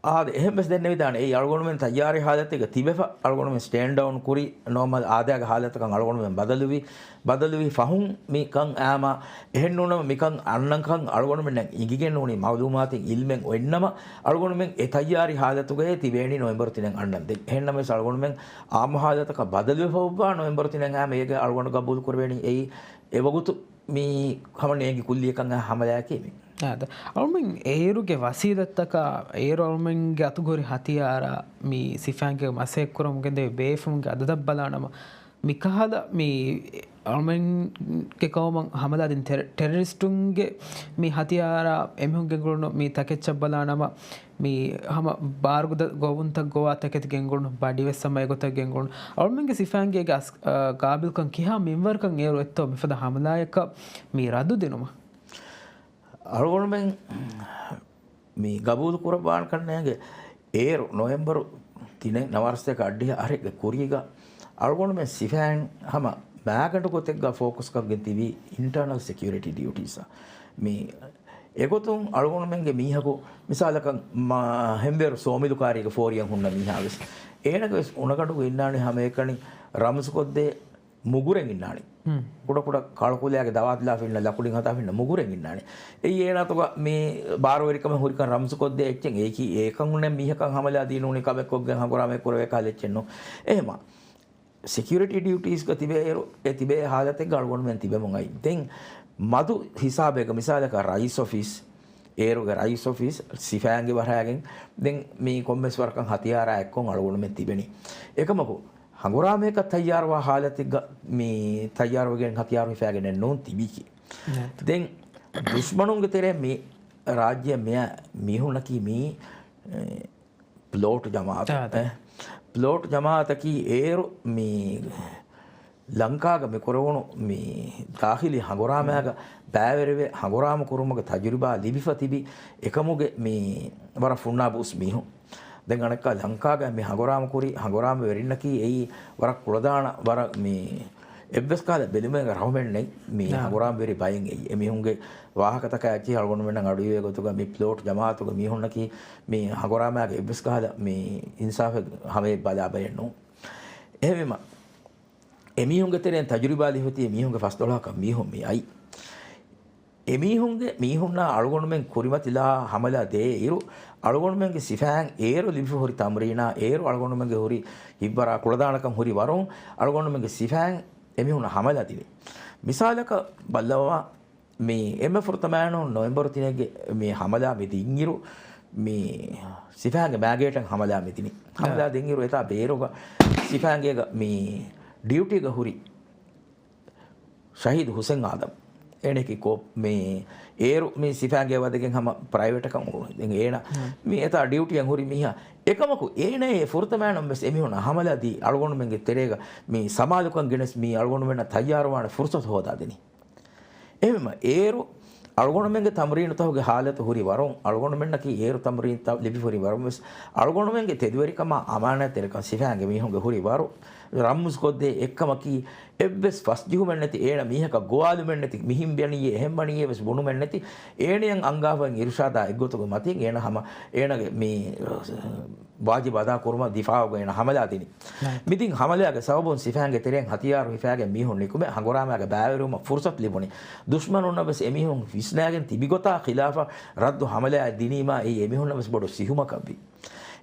އާދެ، އެހެން ވެސް ދެންނެވިދާނެ. އެއީ އަޅުގަނޑުމެން ތައްޔާރީ ހާލަތެއްގަ ތިބެފަ، އަޅުގަނޑުމެން ސްޓޭންޑް ޑައުން ކުރި، ނޯމަލް އާދައިގެ ހާލަތަކަށް އަޅުގަނޑުމެން ބަދަލުވި، ބަދަލުވި ފަހުން މިކަން އާމާ، އެހެން ނޫނަމަ މިކަން އަންނަންކަން އަޅުގަނޑުމެންނަށް އިނގިގެން ނޫނީ މައުލޫމާތެއް އިލްމެއް އޮތްނަމަ، އަޅުގަނޑުމެން އެ ތައްޔާރީ ހާލަތުގައޭ ތިބޭނީ ނޮވެމްބަރު ތިނެއް އަންނަން ދެން. އެހެންނަމަވެސް އަޅުގަނޑުމެން އާއްމު ހާލަތަކަށް ބަދަލުވެފަ އޮއްވާ ނޮވެމްބަރު ތިނެއް އާމަ އޭގަ އަޅުގަނޑު ގަބޫލު ކުރެވޭނީ އެއީ އެވަގުތު މި ހަމަ ނޭނގި ކުއްލިއަކަށް ހަމަލާއަކީ މި. އާދެ. އަޅުމެން އޭރުގެ ވަސީލަތްތަކާ، އޭރު އަޅުމެންގެ އަތުގަ ހުރި ހަތިޔާރާ މި ސިފައިންގެ މަސައްކަތްކުރަމުން ގެންދެވި ބޭފުޅުންގެ އަދަދަށް ބަލާނަމަ، މިކަހަލަ މި އަޅުމެންގެ ޤައުމަށް ހަމަލާ ދިން ޓެރ-، ޓެރަރިސްޓުންގެ މި ހަތިޔާރާ އެމީހުން ގެންގުޅުނު މި ތަކެއްޗަށް ބަލާނަމަ، މި ހަމަ ބާރުގަދަ ގޮވުންތައް ގޮވާ ތަކެތި ގެންގުޅުނު، ބަޑިވެސް ހަމަ އެގޮތަށް ގެންގުޅުނު. އަޅުމެންގެ ސިފައިންގެ އަސް-، އާ، ގާބިލްކަން ކިހާ މިންވަރަކަށް އޭރު އޮތްތޯ މިފަދަ ހަމަލާއަކަށް މި ރައްދު ދިނުމަށް؟ އަޅުގަނޑުމެން މި ގަބޫލު ކުރައްވާނެ ކަންނޭނގެ އޭރު ނޮވެމްބަރު ތިނެއް ނަވާރަސަތޭކަ އަށްޑިހަ އަހަރެއްގެ ކުރީގަ އަޅުގަނޑުމެން ސިފައިން ހަމަ މާގަނޑު ގޮތެއްގަ ފޯކަސްކޮށްގެން ތިބީ އިންޓަރނަލް ސެކިއުރިޓީ ޑިއުޓީސް. މި އެގޮތުން އަޅުގަނޑުމެންގެ މީހަކު މިސާލަކަށް މާ ހެންވޭރު ސޯމިލު ކާރީގެ ފޯރިއަށް ހުންނަ މީހާ ވެސް އޭނަގެ ވެސް އުނަގަނޑުގަ އިންނާނެ ހަމައެކަނި ރަމްޒުކޮށްދޭ މުގުރެއް އިންނާނެ. ކުޑަކުޑަ ކަޅުކުލައިގެ ދަވާތުލާފަ އިންނަ ލަކުޑިން ހަދާފަ އިންނަ މުގުރެއް އިންނާނެ. އެއީ އޭނާތުގަ މި ބާރުވެރިކަމެއް ހުރިކަން ރަމްޒުކޮށްދޭ އެއްޗެއް. އެއީކީ އެކަން ނޫނޭ މީހަކަށް ހަމަލާ ދީނޫނީ ކަމެއް ކޮށްގެން ހަނގުރާމައެއް ކުރެވޭ ކަހަލަ އެއްޗެއް ނޫން. އެހެމަ ސެކިއުރިޓީ ޑިއުޓީސްގަ ތިބޭއިރު، އެ ތިބޭ ހާލަތެއްގަ އަޅުގަނޑުމެން ތިބެމުން އައި. ދެން މަދު ހިސާބެއްގަ މިސާލަކަށް ރައީސް އޮފީސް، އޭރުގެ ރައީސް އޮފީސް ސިފައިންގެ ވަރައިގެން ދެން މި ކޮންމެސް ވަރަކަށް ހަތިޔާރާ އެއްކޮށް އަޅުގަނޑުމެން ތިބެނީ. އެކަމަކު، ހަނގުރާމަޔަކަށް ތައްޔާރުވާ ހާލަތެއްގަ މި ތައްޔާރުވެގެން ހަތިޔާރު ހިފައިގެނެއް ނޫން ތިބީކީ. ދެން ދުޝްމަނުންގެ ތެރޭ މި ރާއްޖެ މިއަ މީހުންނަކީ މީ، އެ، ޕްލޯޓް ޖަމާއަތެއް. ޕްލޯޓް ޖަމާއަތަކީ އޭރު މި ލަންކާގަ މި ކުރެވުނު މި ދާޚިލީ ހަނގުރާމައިގަ ބައިވެރިވެ ހަނގުރާމަ ކުރުމުގެ ތަޖުރިބާ ލިބިފަ ތިބި އެކަމުގެ މި ވަރަށް ފުންނާބު އުސް މީހުން. ދެން އަނެއްކާ ލަންކާގަ މި ހަނގުރާމަ ކުރި ހަނގުރާމަ ވެރިންނަކީ އެއީ ވަރަށް ކުޅަދާނަ ވަރަށް މި އެއްވެސް ކަހަލަ ބެލުމެއް ރަހުމެއް ނެތް މި ހަނގުރާމަ ވެރި ބައެއް އެއީ. އެ މީހުންގެ ވާހަކަތަކާ އެއްޗެހި އަޅުގަނޑުމެންނަށް އަޑުއިވޭ ގޮތުގަ މި ޕްލޯޓް ޖަމާއަތުގެ މީހުންނަކީ މި ހަނގުރާމައިގެ އެއްވެސް ކަހަލަ މި އިންސާފެއް ހަމަޔަށް ބަލާ ބައެއް ނޫން. އެހެންވީމަ، އެމީހުންގެ ތެރެއިން ތަޖުރިބާ ލިބިފަ ތިބި މީހުންގެ ފަސްދޮޅަހަކަށް މީހުން މި އައީ. އެމީހުންގެ މީހުންނާ އަޅުގަނޑުމެން ކުރިމަތިލާ ހަމަލާ ދޭ އިރު، އަޅުގަނޑުމެންގެ ސިފައިން އޭރު ލިބިފަ ހުރި ތަމްރީނާ، އޭރު އަޅުގަނޑުމެންގެ ހުރި ހިތްވަރާ ކުޅަދާނަކަން ހުރި ވަރުން އަޅުގަނޑުމެންގެ ސިފައިން އެމީހުންނަށް ހަމަލާ ދިނީ. މިސާލަކަށް ބައްލަވާ، މި އެންމެ ފުރަތަމައިނު ނޮވެމްބަރު ތިނެއްގެ މި ހަމަލާ މި ދިންއިރު، މި ސިފައިންގެ މާގޭޓަށް ހަމަލާ މި ދިނީ. ހަމަލާ ދިންއިރު އެތާ ބޭރުގަ ސިފައިންގޭގަ މި ޑިއުޓީގަ ހުރި ޝަހީދު ހުސެން އާދަމް. އޭނައަކީ ކޯ މި އޭރު މި ސިފައިންގޭ ވަދެގެން ހަމަ ޕްރައިވެޓަކަށް އުޅުނު. ދެން އޭނަ މި އެތާ ޑިއުޓީއަށް ހުރި މީހާ. އެކަމަކު އޭނައޭ ފުރަތަމައިނު ވެސް އެމީހުން ހަމަލާ ދީ އަޅުގަނޑުމެންގެ ތެރޭގަ މި ސަމާލުކަން ގެނެސް މި އަޅުގަނޑުމެންނަށް ތައްޔާރުވާނެ ފުރުސަތު ހޯދާ ދިނީ. އެހެންވީމަ، އޭރު އަޅުގަނޑުމެންގެ ތަމްރީނުތަކުގެ ހާލަތު ހުރި ވަރުން، އަޅުގަނޑުމެންނަކީ އޭރު ތަމްރީންތައް ލިބި ހުރި ވަރުން ވެސް، އަޅުގަނޑުމެންގެ ތެދުވެރިކަމާ އަމާނާތްތެރިކަން ސިފައިންގެ މީހުންގެ ހުރި ވަރު ރަމްޒުކޮށްދޭ އެއްކަމަކީ، އެއްވެސް ފަސްޖެހުމެއް ނެތި، އޭނަ މީހަކަށް ގޮވާލުމެއް ނެތި، މިހެން ވަނީއޭ، އެހެން ވަނީއޭ ވެސް ބުނުމެއް ނެތި، އޭނައަށް އަންގާފައި އިރުޝާދާ އެއްގޮތުގެ މަތިން އޭނަ ހަމަ އޭނަގެ މި ވާޖިބު އަދާ ކުރުމަށް ދިފާއުގަ އޭނަ ހަމަލާ ދިނީ. މިދިން ހަމަލާގެ ސަބަބުން ސިފައިންގެ ތެރެއިން ހަތިޔާރު ހިފާގެން މީހުން ނިކުމެ ހަނގުރާމައިގަ ބައިވެރިވުމަށް ފުރުސަތު ލިބުނީ. ދުޝްމަނުންނަށް ވެސް އެމީހުން ވިސްނާގެން ތިބިގޮތާ ޚިލާފަށް ރައްދު ހަމަލާއެއް ދިނީމާ އެއީ އެމީހުންނަށް ވެސް ބޮޑު ސިހުމަކަށްވި.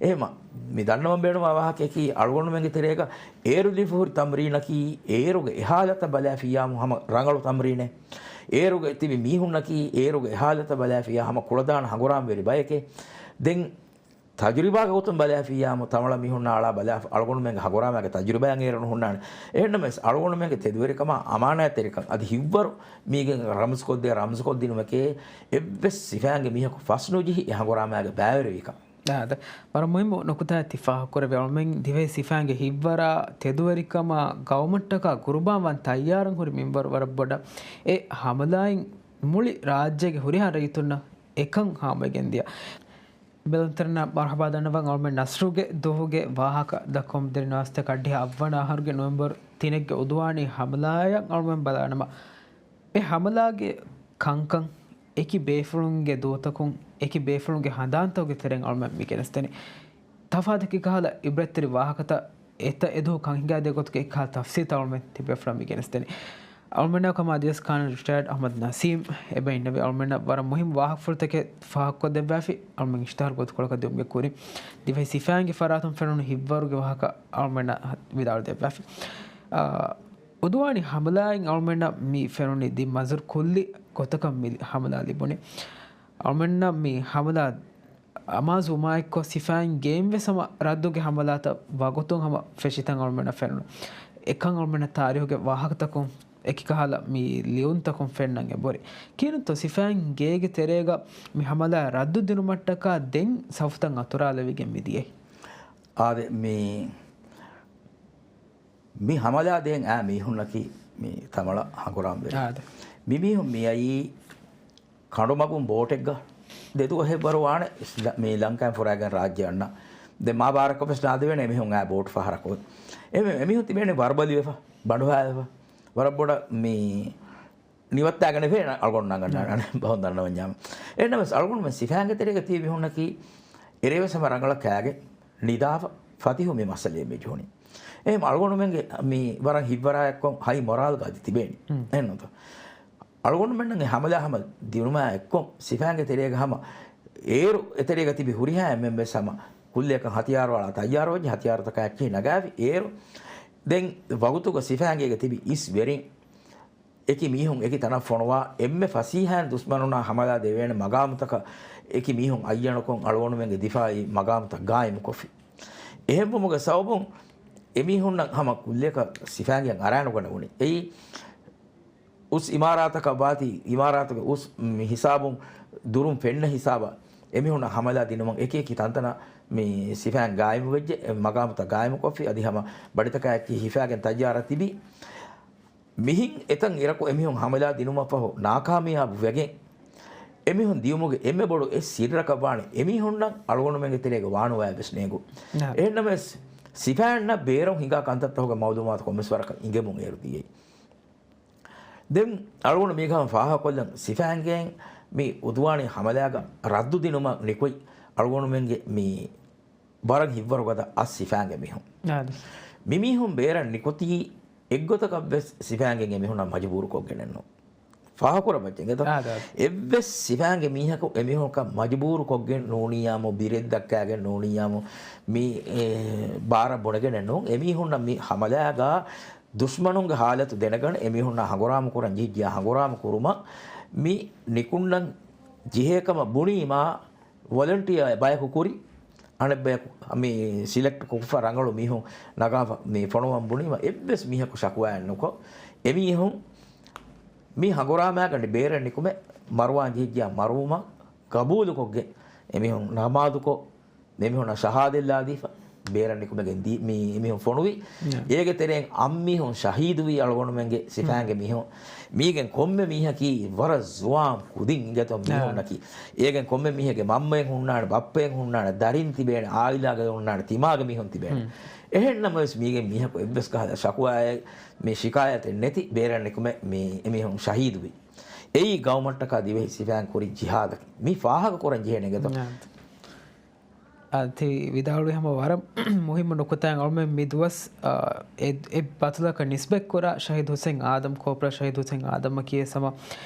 އެހެމަ، މި ދަންނަވަން ބޭނުންވާ ވާހަކަޔަކީ އަޅުގަނޑުމެންގެ ތެރޭގަ އޭރު ލިބިފަ ހުރި ތަމްރީނަކީ އޭރުގެ އެހާލަތަށް ބަލާފިއްޔާމު ހަމަ ރަނގަޅު ތަމްރީނެއް. އޭރުގަ ތިބި މީހުންނަކީ އޭރުގެ އެހާލަތަށް ބަލާފިއްޔާ ހަމަ ކުޅަދާނަ ހަނގުރާމަވެރި ބަޔެކޭ. ދެން ތަޖުރިބާގެ ގޮތުން ބަލާފިއްޔާމު ތަމަޅަ މީހުންނާ އަޅާ ބަލާފަ އަޅުގަނޑުމެންގެ ހަނގުރާމައިގެ ތަޖުރިބާއެއް އޭރުން ހުންނާނެ. އެހެންނަމަވެސް އަޅުގަނޑުމެންގެ ތެދުވެރިކަމާ އަމާނާތްތެރިކަން އަދި ހިތްވަރު މީގެން ރަމްޒުކޮށްދޭ ރަމްޒުކޮށްދިނުމެކޭ އެއްވެސް ސިފައިންގެ މީހަކު ފަސްނުޖެހި އެ ހަނގުރާމައިގަ ބައިވެރިވިކަން. އާދެ، ވަރަށް މުހިއްމު ނުކުތާއެއް ތި ފާހަގަކުރެއްވި. އަޅުމެން ދިވެހި ސިފައިންގެ ހިތްވަރާ ތެދުވެރިކަމާ ގައުމަށްޓަކާ ގުރުބާން ވަން ތައްޔާރަށް ހުރި މިންވަރު ވަރަށް ބޮޑަށް. އެ ހަމަލާއިން މުޅި ރާއްޖޭގެ ހުރިހާ ރައްޔިތުންނަށް އެކަން ހާމަވެގެންދިޔަ. ބެލުންތެރިންނަށް މަރުޙަބާ ދަންނަވަން. އަޅުމެން ނަސްރުގެ ދުވަހުގެ ވާހަކަ ދައްކަމުން ދެންނެވި ނަވާރަސަތޭކަ އަށްޑިހަ އަށްވަނަ އަހަރުގެ ނޮވެމްބަރު ތިނެއްގެ އުދުވާނީ ހަމަލާއަށް އަޅުމެން ބަލާނަމަ، އެ ހަމަލާގެ ކަންކަން، އެކި ބޭފުޅުންގެ ދުވަހުތަކުން، އެކި ބޭފުޅުންގެ ހަނދާންތަކުގެ ތެރެއިން އަޅުމެން މި ގެނެސްދެނީ. ތަފާތަކީ ކަހަލަ އިބްރަތްތެރި ވާހަކަތައް އެތައް އެދުވަހު ކަން ހިނގާދޭ ގޮތުގެ އެކަހަލަ ތަފްސީލްތައް އަޅުމެން ތިބޭފުޅާ މި ގެނެސްދެނީ. އަޅުމެންނާ ކަމާ ދިވެސް ކާނަލް ރިޓަޔާޑް އަޙްމަދު ނަސީމް އެބަ އިންނެވި. އަޅުމެންނަށް ވަރަށް މުހިއްމު ވާހަކަފުޅުތަކެއް ފާހަގަކޮށްދެއްވާފި. އަޅުމެން އިޝްތިހާރު ގޮތުކޮޅަކަށް ދިއުމުގެ ކުރިން ދިވެހި ސިފައިންގެ ފަރާތުން ފެނުނު ހިތްވަރުގެ ވާހަކަ އަޅުމެންނަށް ވިދާޅުދެއްވާފި. އާ، އުދުވާނީ ހަމަލާއިން އަޅުމެންނަށް މި ފެނުނީ ދި މަޒުރު ކުއްލި ގޮތަކަށް މި ހަމަލާ ލިބުނީ. އަޅުމެންނަށް މި ހަމަލާ އަމާޒުވުމާއެއްކޮށް، ސިފައިން ގެއިން ވެސް ހަމަ ރައްދުގެ ހަމަލާތައް ވަގުތުން ހަމަ ފެށިތަން އަޅުމެންނަށް ފެނުނު. އެކަން އަޅުމެންނަށް ތާރީހުގެ ވާހަކަތަކުން އެކި ކަހަލަ މި ލިޔުންތަކުން ފެންނަން އެބަހުރި. ކިހިނެއްތޯ ސިފައިން ގޭގެ ތެރޭގަ މި ހަމަލާ ރައްދު ދިނުމަށްޓަކާ ދެން ސަފުތައް އަތުރާލެވިގެން މި ދިޔައީ؟ އާދެ، މި، މި ހަމަލާ ދޭން އާ މީހުންނަކީ މި ތަމަޅަ ހަނގުރާމަވެރި. އާދެ. މި މީހުން މިއައީ ކަނޑުމަގުން ބޯޓެއްގަ ދެދުވަހެއްވަރު ވާނެ މި ލަންކާއިން ފުރާގެން ރާއްޖެ އަންނަ. ދެ މާ ބާރަކަށް ވެސް ނާދެވޭނެ އެމީހުން އާ ބޯޓު ފަހަރަކު. އެ، އެމީހުން ތިބޭނެ ވަރުބަލިވެފަ، ބަނޑުހާވެފަ. ވަރަށް ބޮޑަށް މި ނިވައްތާގަނެފޭ އަޅުގަނޑު ނަގަންނާނެ ބަހުން ދަންނަވަންޏާމެ. އެހެންނަމަވެސް އަޅުގަނޑުމެން ސިފައިންގެ ތެރޭގަ ތިބި މީހުންނަކީ އެރޭވެސް ހަމަ ރަނގަޅަށް ކާގެން ނިދާފަ ފަތިހު މި މައްސަލައެއް މި ޖެހުނީ. އެހެން އަޅުގަނޑުމެންގެ މި ވަރަށް ހިތްވަރާއެއްކޮށް ހައި މޮރާލްގަ އަދި ތިބޭނީ. އެހެންނުތަ؟ އަޅުގަނޑުމެންނަށް އެ ހަމަލާ ހަމަ ދިނުމާ އެއްކޮށް ސިފައިންގެ ތެރޭގަ ހަމަ އޭރު އެތެރޭގަ ތިބި ހުރިހާ އެންމެން ވެސް ހަމަ ކުއްލިއަކަށް ހަތިޔާރު އަޅާ ތައްޔާރުވެއްޖެ، ހަތިޔާރުތަކާ އެއްޗެހި ނަގާފި. އޭރު ދެން ވަގުތުގަ ސިފައިންގޭގަ ތިބި އިސް ވެރިން އެކި މީހުން އެކި ތަނަށް ފޮނުވާ، އެންމެ ފަސީހައިން ދުސްމަނުންނާ ހަމަލާ ދެވޭނެ މަގާމުތަކަށް އެކި މީހުން އައްޔަނުކޮށް، އަޅުގަނޑުމެންގެ ދިފާއީ މަގާމުތައް ގާއިމުކޮށްފި. އެހެންވުމުގެ ސަބަބުން އެމީހުންނަށް ހަމަ ކުއްލިއަކަށް ސިފައިންގެ އަރާނުގަނެވުނީ. އެއީ އުސް އިމާރާތަކަށް ވާތީ، އިމާރާތުގެ އުސް ހިސާބުން ދުރުން ފެންނަ ހިސާބަށް އެމީހުންނަށް ހަމަލާ ދިނުމަށް އެކި އެކި ތަންތަނަށް މި ސިފައިން ގާއިމުވެއްޖެ. އެ މަގާމުތައް ގާއިމުކޮށްފި، އަދި ހަމަ ބަޑިތަކާ އެއްޗެހި ހިފާގެން ތައްޔާރަށް ތިބި. މިހިން އެތަން އިރަކު އެމީހުން ހަމަލާ ދިނުމަށްފަހު ނާކާމިޔާބު ވެގެން، އެމީހުން ދިޔުމުގެ އެންމެ ބޮޑު އެއް ސިއްރަކަށް ވާނެ އެމީހުންނަށް އަޅުގަނޑުމެންގެ ތެރޭގަ ވާނުވާއެއް ވެސް ނޭނގު. ނާ. އެހެންނަމަވެސް، ސިފައިންނަށް ބޭރަށް ހިނގާ ކަންތައްތަކުގެ މައުލޫމާތު ކޮންމެސް ވަރަކަށް އިނގެމުން އޭރު ދިޔައީ. ދެން އަޅުގަނޑު މީގަ ފާހަގަކޮށްލަން، ސިފައިންގެން މި އުދުވާނީ ހަމަލާގަ ރައްދު ދިނުމަށް ނިކުތް އަޅުގަނޑުމެންގެ މި ވަރަށް ހިތްވަރުގަދަ އަސް ސިފައިންގެ މީހުން. އާދެ. މި މީހުން ބޭރަށް ނިކުތީ އެއްގޮތަކަށް ވެސް ސިފައިންގެން އެމީހުންނަށް މަޖުބޫރު ކޮށްގެނެއްނު. ފާހަކުރަ ބައްޗެއް އެތަ؟ އާދެ، އާދެ. އެއްވެސް ސިފައިންގެ މީހަކު އެމީހުންކަން މަޖުބޫރު ކޮށްގެން ނޫނިއްޔާމު، ބިރެއް ދައްކާގެން ނޫނިއްޔާމު، މި، އެ، ބާރަށް ބުނެގެނެއްނު. އެމީހުންނަށް މި ހަމަލާގަ ދުޝްމަނުންގެ ހާލަތު ދެނެގަން އެމީހުންނާ ހަނގުރާމަ ކުރަން ޖެހިއްޖެޔާ ހަނގުރާމަ ކުރުމަށް މި ނިކުންނަން ޖެހޭ ކަމަށް ބުނީމާ، ވޮލަންޓިއާ ބަޔަކު ކުރި، އަނެއްބަޔަކު މި ސިލެކްޓް ކޮށްފަ ރަނގަޅު މީހުން ނަގާފަ މި ފޮނުވަން ބުނީމަ، އެއްވެސް މީހަކު ޝަކުވާއެއް ނުކޮށް، އެމީހުން މި ހަނގުރާމާގަނޑި ބޭރަށް ނިކުމެ މަރުވާން ޖެހިއްޖެޔާ މަރުވުމަށް ގަބޫލުކޮށްގެން، އެމީހުން ނަމާދުކޮށް، އެމީހުންނަށް ޝަހާދަތް ލާދީފަ، ބޭރަށް ނިކުމެގެން ދީ، މި، މިހުން ފޮނުވި. ނާ. އޭގެ ތެރެއިން އަށް މީހުން ޝަހީދުވީ އަޅުގަނޑުމެންގެ ސިފައިންގެ މީހުން. މީގެން ކޮންމެ މީހަކީ ވަރަށް ޒުވާން ކުދިން އިނގޭތޯ މީހުންނަކީ. އޭގެން ކޮންމެ މީހެއްގެ މަންމައެއް ހުންނާނެ، ބައްޕައެއް ހުންނާނެ، ދަރިން ތިބޭނެ، އާއިލާގަ ހުންނާނެ، ތިމާގެ މީހުން ތިބޭނެ. އެހެންނަމަވެސް މީގެން މީހަކު އެއްވެސް ކަހަލަ ޝަކުވާއެއް މި ޝިކާޔަތެއް ނެތި ބޭރަށް ނިކުމެ މި އެމީހުން ޝަހީދުވި. އެއީ ގައުމަށްޓަކާ ދިވެހި ސިފައިން ކުރި ޖިހާދަކީ. މި ފާހަގަ ކުރަން ޖެހޭނެ އިނގޭތޯ؟ އަދި ވިދާޅުވި ހަމަ ވަރަށް މުހިއްމު ނުކުތާއެއް. އަޅުމެން މި ދުވަސް، އާ، އެ، އެ ބަތުލަކަށް ނިސްބަތްކުރާ ޝަހީދު ހުސެން އާދަމް، ކޯޕްރަ ޝަހީދު ހުސެން އާދަމްއަކީ ވެސް ހަމަ،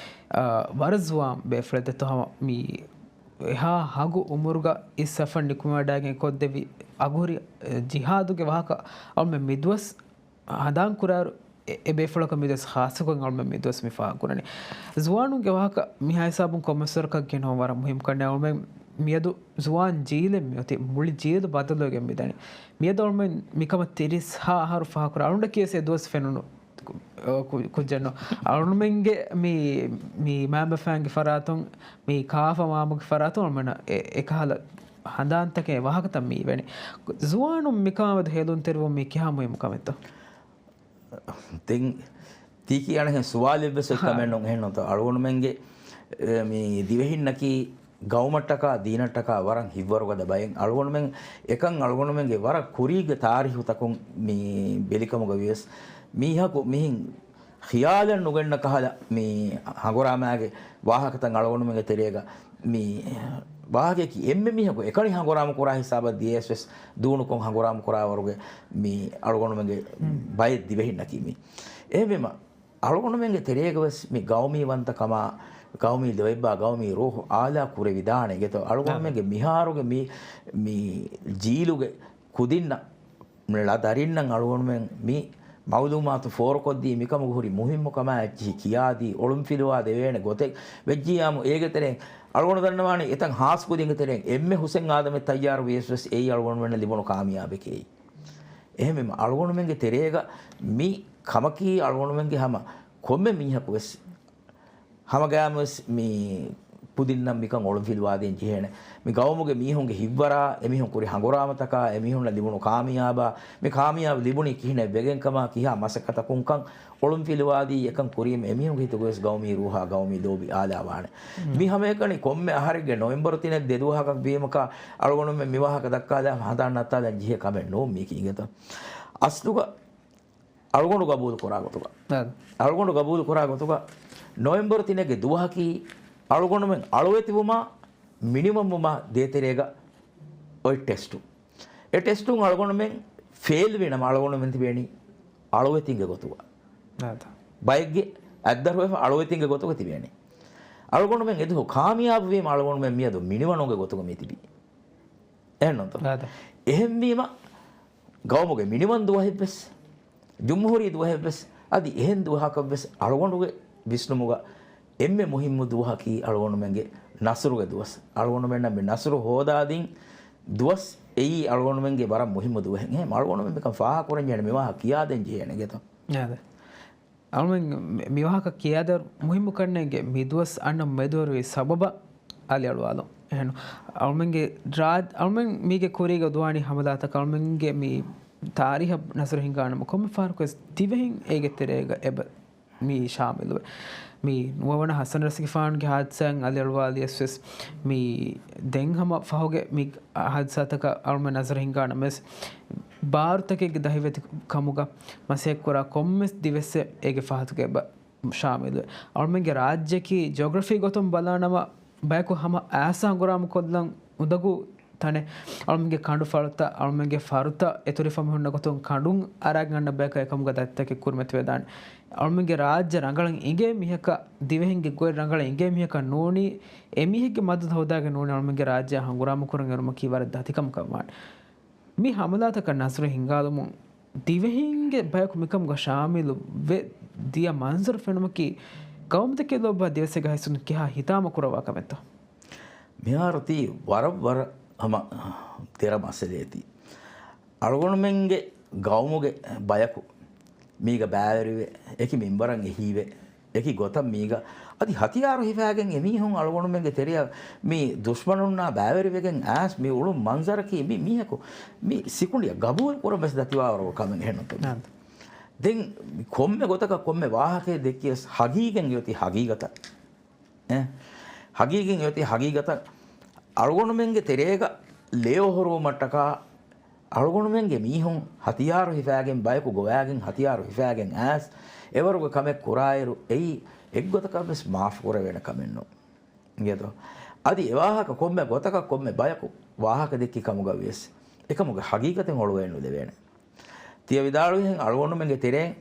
އާ، ވަރަށް ޒުވާން ބޭފުޅެއް ދެއްތޯ ހަމަ މި އެހާ ހަގު އުމުރުގަ އިސް ސަފަށް ނިކުމެވަޑައިގެން ކޮށްދެއްވި އަގުހުރި، އެ، ޖިހާދުގެ ވާހަކަ އަޅުމެން މި ދުވަސް ހަނދާން ކުރާއިރު، އެ، އެ ބޭފުޅަކަށް މި ދުވަސް ޚާއްޞަކޮށް އަޅުމެން މި ދުވަސް މި ފާހަގަކުރަނީ. ޒުވާނުންގެ ވާހަކަ މިހާ ހިސާބުން ކޮންމެސް ވަރަކަށް ގެނައުން ވަރަށް މުހިއްމު ކަންނޭނގެ. އަޅުމެން މިއަދު ޒުވާން ޖީލެއް މިއޮތީ، މުޅި ޖީލު ބަދަލުވެގެން މިދަނީ. މިއަދު އަޅުމެން މިކަމަށް ތިރީސް ހާ އަހަރު ފާހަގަކުރާ އަޅުގަނޑަކީ ވެސް އެ ދުވަސް ފެނުނު ކު-، ކު-، ކުއްޖެއްނު. އަޅުމެންގެ މި، މި މައިންބަފައިންގެ ފަރާތުން، މި ކާފަ މާމަގެ ފަރާތުން އަޅުމެންނަށް އެ، އެކަހަލަ ހަނދާންތަކެއް ވާހަކަތައް މި އިވެނީ. ޒުވާނުން މިކަމާމެދު ހޭލުންތެރިވުން މީ ކިހާ މުހިއްމު ކަމެއްތޯ؟ ދެން ތީ ކިޔާނެހެން ސުވާލެއްވެސް އޮތް ހާ. ކަމެއް ނޫން. އެހެންނުތޯ؟ އަޅުގަނޑުމެންގެ، އެ، މި ދިވެހިންނަކީ ގައުމަށްޓަކާ ދީނަށްޓަކާ ވަރަށް ހިތްވަރުގަދަ ބައެއް. އަޅުގަނޑުމެން އެކަން އަޅުގަނޑުމެންގެ ވަރަށް ކުރީގެ ތާރީހުތަކުން މި ބެލިކަމުގަ ވިޔަސް މީހަކު މިހިން ޚިޔާލަށް ނުގަންނަ ކަހަލަ މި ހަނގުރާމާގެ ވާހަކަތައް އަޅުގަނޑުމެންގެ ތެރޭގަ މި ވާހަކަޔަކީ އެންމެ މީހަކު އެކަނި ހަނގުރާމަ ކުރާ ހިސާބަށް ދިޔަޔަސް ވެސް ދޫނުކޮށް ހަނގުރާމަ ކުރާވަރުގެ މި އަޅުގަނޑުމެންގެ ބައެއް ދިވެހިންނަކީ މި. އެހެންވީމަ، އަޅުގަނޑުމެންގެ ތެރޭގަ ވެސް މި ގައުމީ ވަންތަކަމާ، ގައުމީ ލޯތްބާ، ގައުމީ ރޫޙު އާލާ ކުރެވިދާނެ އިނގޭތޯ. އަޅުގަނޑުމެންގެ މިހާރުގެ މި، މި ޖީލުގެ ކުދިންނަށް، ދަރިންނަށް އަޅުގަނޑުމެން މި މައުލޫމާތު ފޯރުކޮށްދީ މިކަމުގެ ހުރި މުހިއްމުކަމާ އެއްޗިހި ކިޔާދީ، އޮޅުންފިލުވާ ދެވޭނެ ގޮތެއް ވެއްޖިއްޔާމު، އޭގެ ތެރެއިން އަޅުގަނޑު ދަންނަވާނީ އެތައް ހާސް ކުދިންގެ ތެރެއިން އެންމެ ހުސެން އާދަމެއް ތައްޔާރު ވިޔަސް ވެސް އެއީ އަޅުގަނޑުމެންނަށް ލިބުނު ކާމިޔާބެކޭ. އެހެންވީމަ، އަޅުގަނޑުމެންގެ ތެރޭގަ މި ކަމަކީ އަޅުގަނޑުމެންގެ ހަމަ ކޮންމެ މީހަކު ވެސް ހަމަގައިމުވެސް މި ކުދިންނަށް މިކަން އޮޅުންފިލުވާދޭން ޖެހޭނެ. މި ގައުމުގެ މީހުންގެ ހިތްވަރާ، އެމީހުން ކުރި ހަނގުރާމަތަކާ، އެމީހުންނަށް ލިބުނު ކާމިޔާބާ، މި ކާމިޔާބު ލިބުނީ ކިހިނެއް ވެގެންކަމާ، ކިހާ މަސައްކަތަކުންކަން އޮޅުންފިލުވާދީ އެކަން ކުރީމަ އެމީހުންގެ ހިތުގަވެސް ގައުމީ ރޫޙާ، ގައުމީ ލޯބި އާލާވާނެ. މި ހަމައެކަނި ކޮންމެ އަހަރެއްގެ ނޮވެމްބަރު ތިނެއް ދެ ދުވަހަކަށް ވީމަކާ، އަޅުގަނޑުމެން މި ވާހަކަ ދައްކާލާ ހަނދާން ނައްތާލަން ޖެހޭ ކަމެއް ނޫން މީކީ އިނގޭތޯ. އަސްލުގަ އަޅުގަނޑު ގަބޫލު ކުރާ ގޮތުގަ، އަޅުގަނޑު ގަބޫލު ކުރާ ގޮތުގަ، ނޮވެމްބަރު ތިނެއްގެ ދުވަހަކީ އަޅުގަނޑުމެން އަޅުވެތިވުމާ މިނިވަންވުމާ ދޭތެރޭގަ އޮތް ޓެސްޓު. އެ ޓެސްޓުން އަޅުގަނޑުމެން ފެއިލް ވީނަމަ، އަޅުގަނޑުމެން ތިބޭނީ އަޅުވެތިންގެ ގޮތުގަ. ބައެއްގެ އަތްދަށް ހޮވެފަ އަޅުވެތިންގެ ގޮތުގަ ތިބޭނީ. އަޅުގަނޑުމެން އެދުވަހު ކާމިޔާބު ވީމަ، އަޅުގަނޑުމެން މިއަދު މިނިވަނުގެ ގޮތުގަ މި ތިބީ. އެހެންނޫންތޯ؟ އެހެންވީމަ، ގައުމުގެ މިނިވަން ދުވަހެއްވެސް، ޖުމްހޫރީ ދުވަހެއްވެސް، އަދި އެހެން ދުވަހަކަށްވެސް އަޅުގަނޑުގެ ވިސްނުމުގަ އެންމެ މުހިއްމު ދުވަހަކީ އަޅުގަނޑުމެންގެ ނަސްރުގެ ދުވަސް. އަޅުގަނޑުމެންނަށް މި ނަސްރު ހޯދާދިން ދުވަސް އެއީ އަޅުގަނޑުމެންގެ ވަރަށް މުހިއްމު ދުވަހެއް. އެހެން އަޅުގަނޑުމެން މިކަން ފާހަގަކުރަން ޖެހޭނެ، މި ވާހަކަ ކިޔާދޭން ޖެހޭނެ އިނގޭތޯ. އަޅުމެން މި-، މިވާހަކަ ކިޔާދޭ މުހިއްމު ކަންނޭނގެ މި ދުވަސް އަންނަ މެދުވެރިވި ސަބަބަށް އަލިއަޅުވާލުން. އެހެން އަޅުމެންގެ ރާ-، އަޅުމެން މީގެ ކުރީގަ ދުވާނީ ހަމަލާތަކަށް އަޅުމެންގެ މި ތާރީހަށް ނަޒަރު ހިންގާނަމަ ކޮންމެ ފަހަރަކުވެސް ދިވެހިން އޭގެ ތެރޭގަ އެބަ މި ޝާމިލުވެ. މި ނުވަވަނަ ހަސަން ރަސްގެފާނުގެ ހާދިސާއިން އަލިއަޅުވާލިޔަސްވެސް މި ދެން ހަމަ ފަހުގެ މި ހާދިސާތަކަށް އަޅުމެން ނަޒަރު ހިންގާނަމަވެސް، ބާރުތަކެއްގެ ދަހިވެތި ކަމުގަ މަސައްކަތްކުރާ ކޮންމެސް ދިވެއްސެއް އޭގެ ފަހަތުގަ އެބަ ޝާމިލުވެ. އަޅުމެންގެ ރާއްޖެއަކީ ޖިއޮގްރަފީ ގޮތުން ބަލާނަމަ، ބަޔަކު ހަމަ އައިސް ހަނގުރާމަ ކޮށްލަން އުނދަގޫ ތަނެއް. އަޅުމެންގެ ކަނޑު ފަޅުތައް، އަޅުމެންގެ ފަރުތައް އެތުރިފަ މީހުންނަށް ގޮތުން ކަނޑުން އަރާގެން އަންނަ ބަޔަކަށް އެކަމުގަ ދަތިތަކެއް ކުރިމަތިވެދާނެ. އަޅުމެންގެ ރާއްޖެ ރަނގަޅަށް އިނގޭ މީހަކަށް، ދިވެހިންގެ ގޮތް ރަނގަޅަށް އިނގޭ މީހަކަށް ނޫނީ، އެމީހެއްގެ މަދަދު ހޯދާގެން ނޫނީ އަޅުމެންގެ ރާއްޖެއަށް ހަނގުރާމަ ކުރަން އެރުމަކީ ވަރަށް ދަތިކަމަކަށް ވާނެ. މި ހަމަލާތަކަށް ނަޒަރު ހިންގާލުމުން ދިވެހިންގެ ބަޔަކު މިކަމުގަ ޝާމިލު ވެ ދިޔަ މަންޒަރު ފެނުމަކީ ގައުމުތަކެއް ލޯބިވާ ދިވެއްސެއްގެ ހައިސިއްޔަތުން ކިހާ ހިތާމަ ކުރައްވާ ކަމެއްތޯ؟ މިހާރު ތީ ވަރަށް ވަރަށް ހަމަ ދެރަ މައްސަލައެއް ތީ. އަޅުގަނޑުމެންގެ ގައުމުގެ ބަޔަކު މީގަ ބައިވެރިވެ، އެކި މިންވަރަށް އެހީވެ، އެކި ގޮތަށް މީގަ އަދި ހަތިޔާރު ހިފާގެން އެމީހުން އަޅުގަނޑުމެންގެ ތެރެއަށް މި ދުޝްމަނުންނާ ބައިވެރިވެގެން އައިސް މި އުޅުން މަންޒަރަކީ މި މީހަކު މި ސިކުނޑިއަށް ގަބޫލު ކުރަން ވެސް ދަތިވާވަރު ކަމެއް އެހެންނުތޯ؟ ދެން ކޮންމެ ގޮތަކަށް ކޮންމެ ވާހަކައެއް ދެއްކިޔަސް ހަގީގަތް އޮތީ ހަގީގަތަށް. އެ، ހަގީގަތް އޮތީ ހަގީގަތަށް. އަޅުގަނޑުމެންގެ ތެރޭގަ ލޭ އޮހޮރުވުމަށްޓަކާ އަޅުގަނޑުމެންގެ މީހުން ހަތިޔާރު ހިފާގެން، ބަޔަކު ގޮވާގެން ހަތިޔާރު ހިފާގެން އައިސް އެވަރުގެ ކަމެއް ކުރާއިރު، އެއީ އެއްގޮތަކަށްވެސް މާފު ކުރެވޭނެ ކަމެއް ނޫން. އިނގޭތޯ؟ އަދި އެވާހަކަ ކޮންމެ ގޮތަކަށް ކޮންމެ ބަޔަކު ވާހަކަ ދެއްކި ކަމުގަ ވިޔަސް، އެކަމުގެ ހަގީގަތެއް އޮޅުވައެއް ނުލެވޭނެ. ތިޔަ ވިދާޅުވިހެން އަޅުގަނޑުމެންގެ ތެރެއިން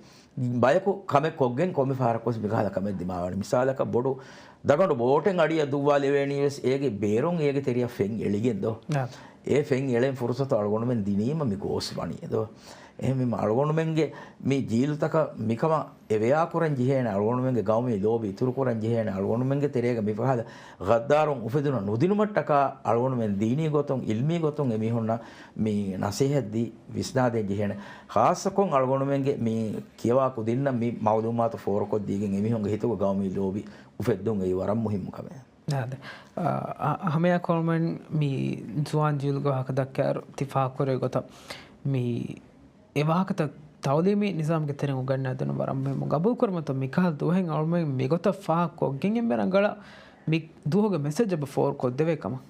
ބަޔަކު ކަމެއް ކޮށްގެން ކޮންމެ ފަހަރަކުވެސް މިކަހަލަ ކަމެއް ދިމާވާނެ. މިސާލަކަށް ބޮޑު ދަގަނޑު ބޯޓެއް އަޑިއަށް ދުއްވާލެވޭނީވެސް އޭގެ ބޭރުން އޭގެ ތެރެއަށް ފެން އެޅިގެން ދޯ؟ އާ. އެ ފެން އެޅެން ފުރުސަތު އަޅުގަނޑުމެން ދިނީމަ މި ގޯސް ވަނީ ދޯ؟ އެހެންވީމަ އަޅުގަނޑުމެންގެ މި ޖީލުތަކަށް މިކަމަށް އެވެޔާ ކުރަން ޖެހޭނެ، އަޅުގަނޑުމެންގެ ގައުމީ ލޯބި އިތުރު ކުރަން ޖެހޭނެ، އަޅުގަނޑުމެންގެ ތެރޭގަ މިފަހަރު ޣައްދާރުން އުފެދުނަ ނުދިނުމަށްޓަކާ އަޅުގަނޑުމެން ދީނީ ގޮތުން، އިލްމީ ގޮތުން އެމީހުންނަށް މި ނަސޭހަތް ދީ ވިސްނާދޭން ޖެހޭނެ. ޚާއްޞަކޮށް އަޅުގަނޑުމެންގެ މި ކިޔަވާ ކުދިންނަށް މި މައުލޫމާތު ފޯރުކޮށްދީގެން އެމީހުންގެ ހިތުގަ ގައުމީ ލޯބި އުފެއްދުން އެއީ ވަރަށް މުހިއްމު ކަމެއް. އާދެ. އަ، އަ، ހަމަޔަށް އަޅުގަނޑުމެން މި ޒުވާން ޖީލުގެ ވާހަކަ ދައްކާއިރު ތި ފާހަގަކުރެއްވި ގޮތަށް މި އެ ވާހަކަތައް ތައުލީމީ ނިޒާމުގެ ތެރެއިން އުނގަންނާދިނުން ވަރަށް މުހިއްމު. ގަބޫލުކުރަމުންތޯ މިކަހަލަ ދުވަހެއް އަޅުމެން މިގޮތަށް ފާހަގަކޮށްގެން އެންމެ ރަނގަޅަށް މި ދުވަހުގެ މެސެޖް އެބަ ފޯރުކޮށްދެވޭ ކަމަށް؟